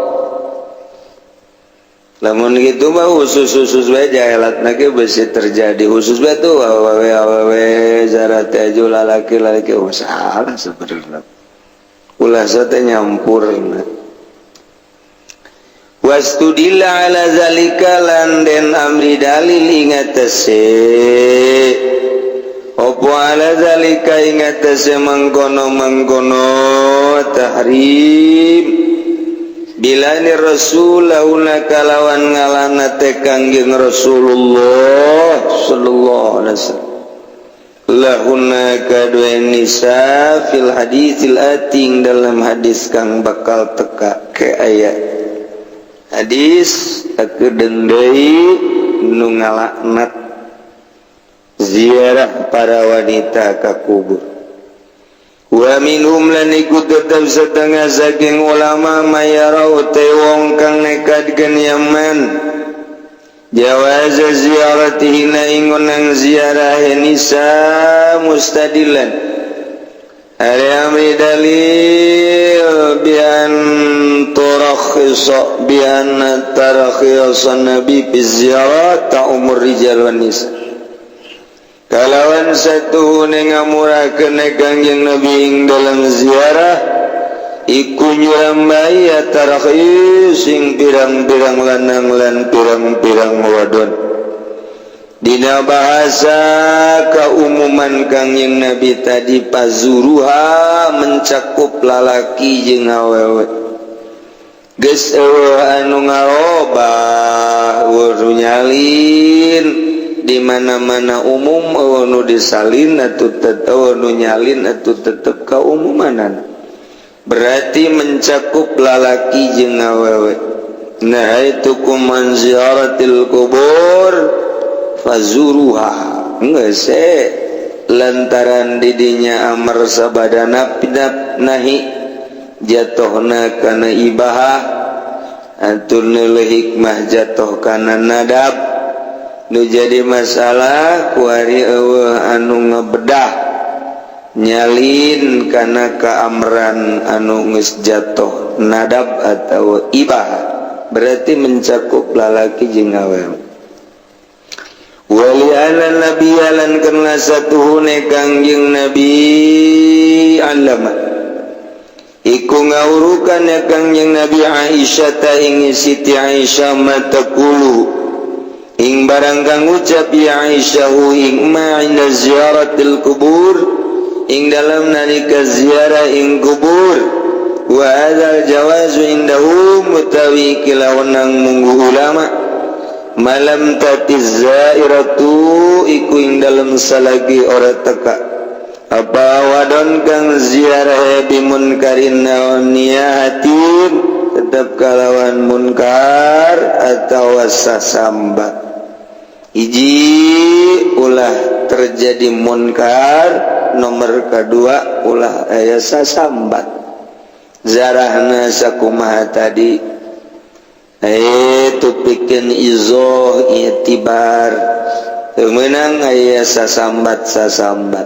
[SPEAKER 4] Lamun gitu mah khusus-khusus wae jahelatna ge besi terjadi khusus wae tuh awewe awewe ziarah teh aju lalaki-lalaki, oh salah sebenarnya. Ulah teh nyampurna. Wastudilla ala zalika lan den amri dalil ingatase opo ala zalika ingatase mangkono-mangkono tahrim bilani rasul launa kalawan ngalana teh Kangjeng Rasulullah sallallahu alaihi wasallam lahunna kadue nisa fil haditsil ating dalam hadis kang bakal teka ke aya hadis akedeung deui nu ngalaknat ziarah para wanita ka kubur. Wa minhum lan iku tetep setengah saking ulama mayarau te wong kang nekadkeun yaman jawaz ziaratihi ing nang ziarah nisa mustadilan ari amri dalil bian turakhisa bian tarakhisa nabi bi ziyarat ta'umur rijal wan nisa kalawan satu ngamurakeun Kangjeng Nabi ing dalam ziarah iku nyurambai tarakhis sing pirang-pirang lanang lan pirang-pirang wadon. Dina bahasa keumuman Kangjeng Nabi tadi pazuruha mencakup lalaki jeung awewe. Geus eueuh anu ngarobah eueuh nyalin di mana-mana umum eueuh nu disalin atuh tetep eueuh nu nyalin atuh tetep kaumumanan. Berarti mencakup lalaki jeung awewe. Nahaitukum an ziyaratil kubur fazuruha. Geus lantaran didinya amar sabadana nahi jatuhna kana ibahah atur neuleuh hikmah jatuh kana nadab. Nu jadi masalah kuari eueuh anu ngebedah nyalin kana kaamran anu geus jatuh nadab atau ibah, berarti mencakup lalaki jeung awewe. Wali ala nabi lan kana satuhune Kangjeng Nabi allama iku ngawurukan ya Kangjeng Nabi Aisyah ta ing Siti Aisyah matakulu ing barang kang ucap ya Aisyah ing ma inda ziyaratil kubur ing dalam nalika ziarah ing kubur wa hadzal jawazu indahu mutawi kilawanang munggu ulama malam tatiz zairatu iku ing dalam salagi ora teka apa wadon kang ziarah bimunkarin naon niyatin tetap kalawan munkar atau sasambat. Hiji, ulah terjadi munkar, nomor kedua ulah aya sasambat. Zarahna sakumaha tadi, eh, tupikeun izoh itibar, teu meunang aya sasambat sasambat.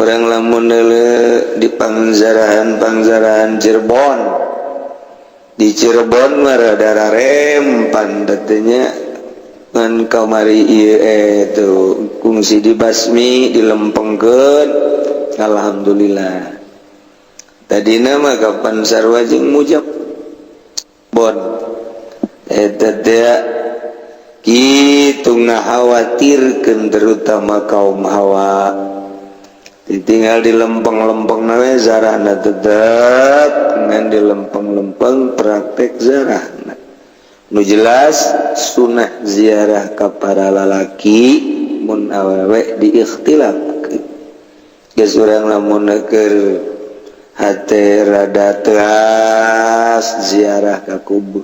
[SPEAKER 4] Urang lamun deuleu di pangzarahan-pangzarahan Cirebon, di Cirebon mah rada rempan teh ngan kamari ieu, eh, tuh kungsi dibasmi, dilempengkeun, alhamdulillah. Tadina mah kapan sarua jeung mujab bon eta teh kitu, ngakhawatirkeun terutama kaum hawa. Ditinggal di lempeng-lempeng we zarahna, tetep ngan di lempeng-lempeng praktek zarahna. Nu jelas sunnah ziarah ka para lalaki, mun awewe diikhtilaf. Geus, urang lamun keur hate rada teas, ziarah ka kubur.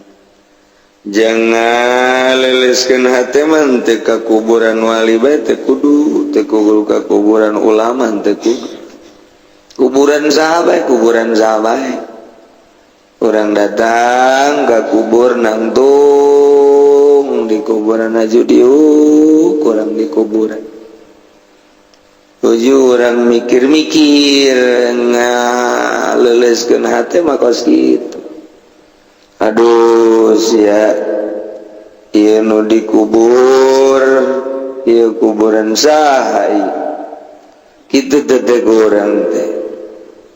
[SPEAKER 4] Jangan leleskeun hate mah teu ka kuburan wali bae teu kudu, teu kudu ka kuburan ulama teu kudu. Kuburan saha bae, kuburan saha bae. Urang datang ke kubur, nangtung di kuburan aju diuk, kurang di kuburan. Tujuh orang mikir-mikir ngaleleskeun hate mah kos kitu. Aduh sia, ieu nu dikubur ieu kuburan saha ieu? Kitu teh urang teh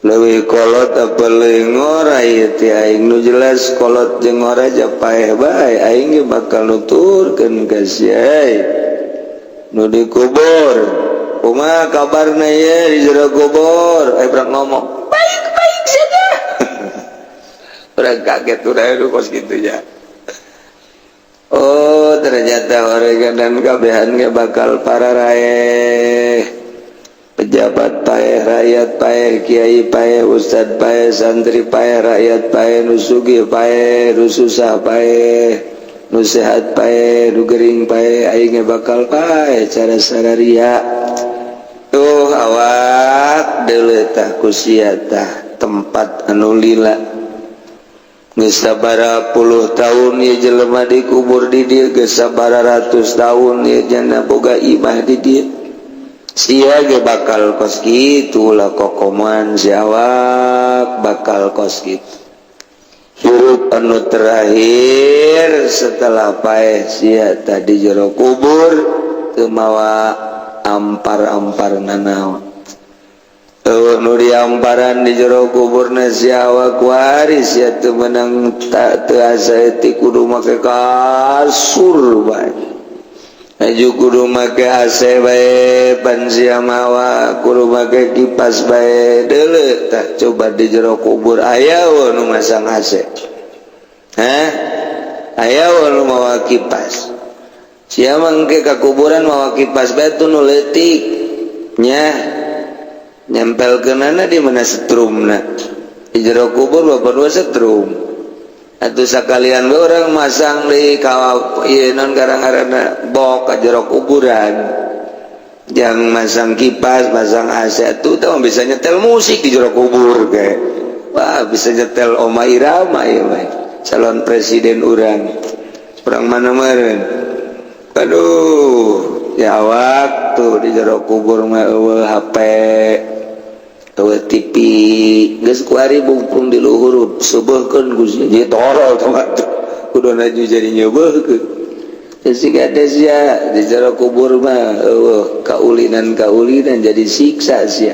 [SPEAKER 4] leuwih kolot apa leuwih ngora ieu teh aing? Nu jelas kolot jeung ngora ja paeh bae. Aing ge bakal nuturkeun ka sia nu dikubur, kumaha kabarna ieu di jero kubur? Eh, urang ngomong baik-baik saja, urang kaget. Udah itu kos gitu ya. Oh, ternyata orang dan kabehan ge bakal para raeh, pejabat paeh, rakyat paeh, kiai paeh, ustad paeh, santri paeh, rakyat paeh, nu sugih paeh, nu susah paeh, nu sehat paeh, nu gering paeh, aing ge bakal paeh cara sararia. Tuh awak deuleu tah ku sia tah tempat anu lila. Geus sabaraha puluh tahun ieu jelema dikubur di dieu, geus sabaraha ratus tahun ieu jana boga imah di dieu. Sia ge bakal kos kitu lah, kokoman si awak bakal kos kitu. Hirup anu terakhir setelah paeh sia tadi jero kubur teu mawa ampar-ampar nanaon. Eueuh nu diamparan di jero kuburna si awak waris sia teu meunang, tak teu asa eutik, kudu make kasur bae. Aju kudu make AC bae pan sia mawa, kudu make kipas bae. Deuleu tah, coba di jero kubur aya nu masang AC? Hah, aya nu mawa kipas? Sia mangke ka kuburan mawa kipas bae tuh nu leutik nya, nyempelkeunana di mana setrumna? Di jero kubur bapak dua setrum atau sekalian bae orang masang di kawa ieu non garang-garana bok ka jero kuburan. Jangan masang kipas, masang AC tuh tuh bisa nyetel musik di jero kubur kayak wah, bisa nyetel Oma Irama ya bae, calon presiden urang orang mana meureun. Aduh ya, awak tuh di jero kubur mah eueuh HP, eueuh TV. Geus kuari bungkung di luhur seubeuhkeun ku sia, jadi torol tong atuh kudu aju jadi nyeubeurkeun. Siga sia di jero kubur mah eueuh kaulinan-kaulinan, jadi siksa sia.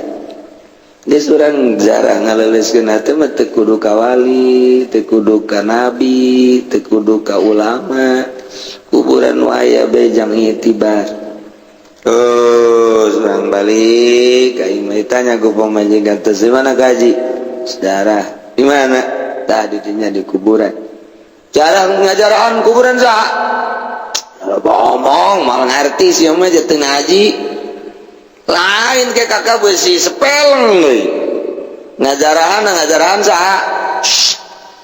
[SPEAKER 4] Geus, urang jarang ngaleleuskeun hate mah teu kudu ka wali, teu kudu ka nabi, teu kudu ka ulama, kuburan nu aya bae jang itibar. Terus urang balik aing mah ditanya ku pamajikan, "Teh, di mana kaji sejarah? Di mana?" Tah, di dinya di kuburan. Jarang ngajaraan kuburan saha? Ngomong malah ngerti sih mah teu ngaji. Lain ke kakak besi sepeleng deui. Ngajarahan, ngajarahan saha?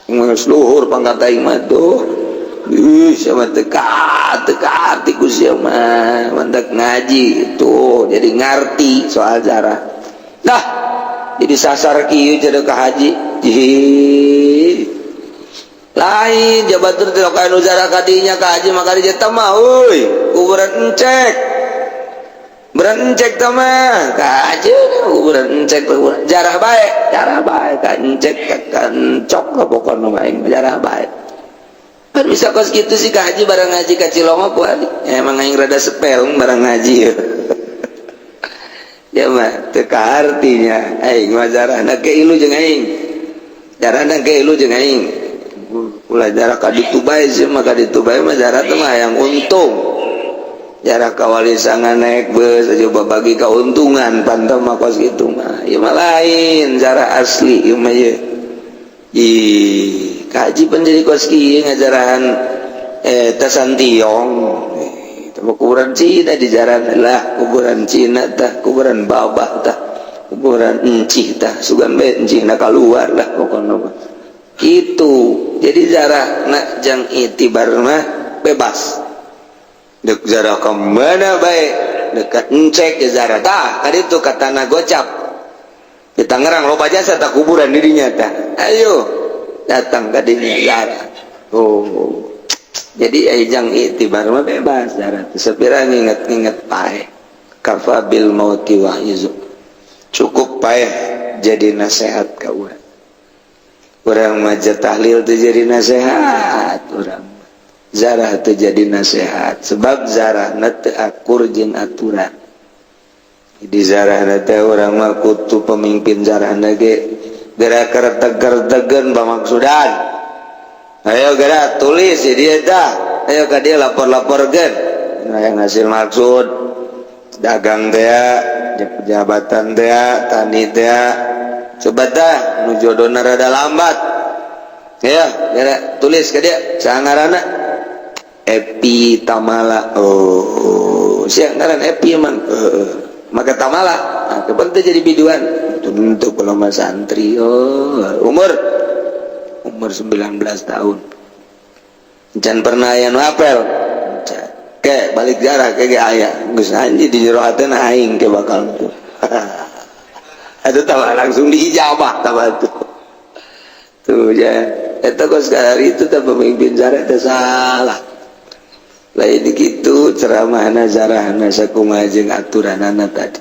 [SPEAKER 4] Geus luhur pangkat aing mah tuh. Ih, siapa teka teka arti ku sia mah mantak ngaji tuh jadi ngarti soal jarah. Dah jadi sasar kieu jadi ka haji. Ih. Lain jabatur teh ka nu jarah kadinya ka haji maka dia mah euy kuburan encek. Kuburan encek teh mah ka haji kuburan encek, kuburan jarah bae ka encek ka encok lah pokokna mah aing jarah bae. Kan bisa kos gitu sih ka haji barang ngaji ka Cilongok ku adi. Ya, emang aing rada sepel barang ngaji ya. Ya mah teu kaartinya aing mah jarahna ke ilu jeung aing. Jarahna ke ilu jeung aing. Ulah jarah ka ditu bae sih mah, ka ditu bae mah jarah teh mah yang untung. Jarah ka Walisangan naik bus aja bagi keuntungan pantau mah kos gitu mah. Ieu mah lain jarah asli ieu mah ye. Ih, kaji pan jadi kos kieu ngajarahan tasantiong. Itu kuburan Cina di jalan lah, kuburan Cina tah, kuburan babah tah, kuburan encih tah, sugan bae encih na keluar lah pokokna mah. Gitu. Jadi jarah nak jang itibar mah bebas. Dek jarah ke mana bae, dekat encek ke jarah tah, kadi itu ka tanah gocap. Di Tangerang loba jasa tak kuburan di dinya tah. Ayo datang ka dinya jarah. Oh. Jadi jang itibar mah bebas jarah. Sepira nginget-nginget paeh. Kafa bil mauti wa'izu. Cukup paeh jadi nasihat ka urang. Urang mah tahlil teu jadi nasihat urang. Zarah teu jadi nasihat sebab zarahna teu akur jeung aturan. Di zarahna teh urang mah kutu pemimpin zarahna ge gerak kerteg-kertegen bamaksudan. Ayo gerak tulis di dia tah. Ayo ka dia lapor-laporkeun. Nah, yang hasil maksud dagang teh, jabatan teh, tani teh. Coba tah nu jodona rada lambat. Ya, gerak tulis ka dia saha ngaranna? Epi Tamala. Oh, sia ngaran Epi emang. Heeh. Maka Tamala. Nah, kapan teh jadi biduan? Tentu kalau mah santri. Oh, umur umur 19 tahun. Can pernah aya nu apel. Ke balik jarah ke ge aya. Geus anjing di jero hatena aing ke bakal tuh. Itu tambah langsung diijabah tambah tuh. Tuh ya. Eta kos hari itu teh pemimpin jarah teh salah. Lain gitu ceramahna zarahna sakumaha jeung aturanana tadi.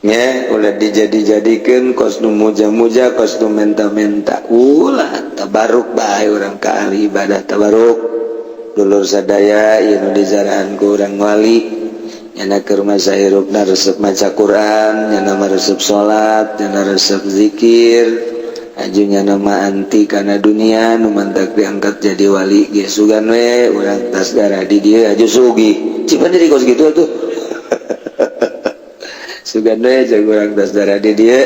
[SPEAKER 4] Nya ulah dijadi-jadikeun kos nu muja-muja kos nu menta-menta. Ulah tabaruk bae urang ka ahli ibadah tabaruk. Dulur sadaya ieu nu dizarahan ku urang wali nyana keur masa hirupna resep maca Quran, nyana mah resep salat, nyana resep zikir. Aju nyana mah anti kana dunia nu mantak diangkat jadi wali ge sugan we urang tas darah di dieu aju sugih. Cipan jadi kos kitu atuh. Sugan we jeung urang tas darah di dieu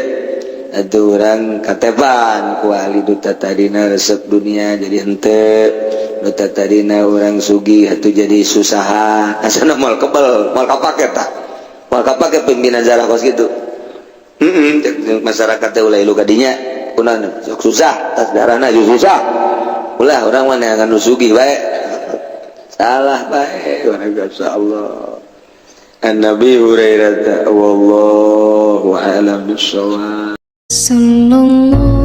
[SPEAKER 4] atuh urang katepan ku ahli duta tadina resep dunia jadi henteu, duta tadina urang sugih atuh jadi susahan. Asana moal kebel, moal kapake tah. Moal kapake pimpinan zarah kos kitu. Heeh, masyarakat teh ulah ilu ka dinya. Kunaon sok susah, tas darahna juga susah. Ulah urang mah neangan nu sugih bae. Salah bae urang insyaallah. An Nabi Hurairah wallahu a'lam bissawab.
[SPEAKER 3] Sallallahu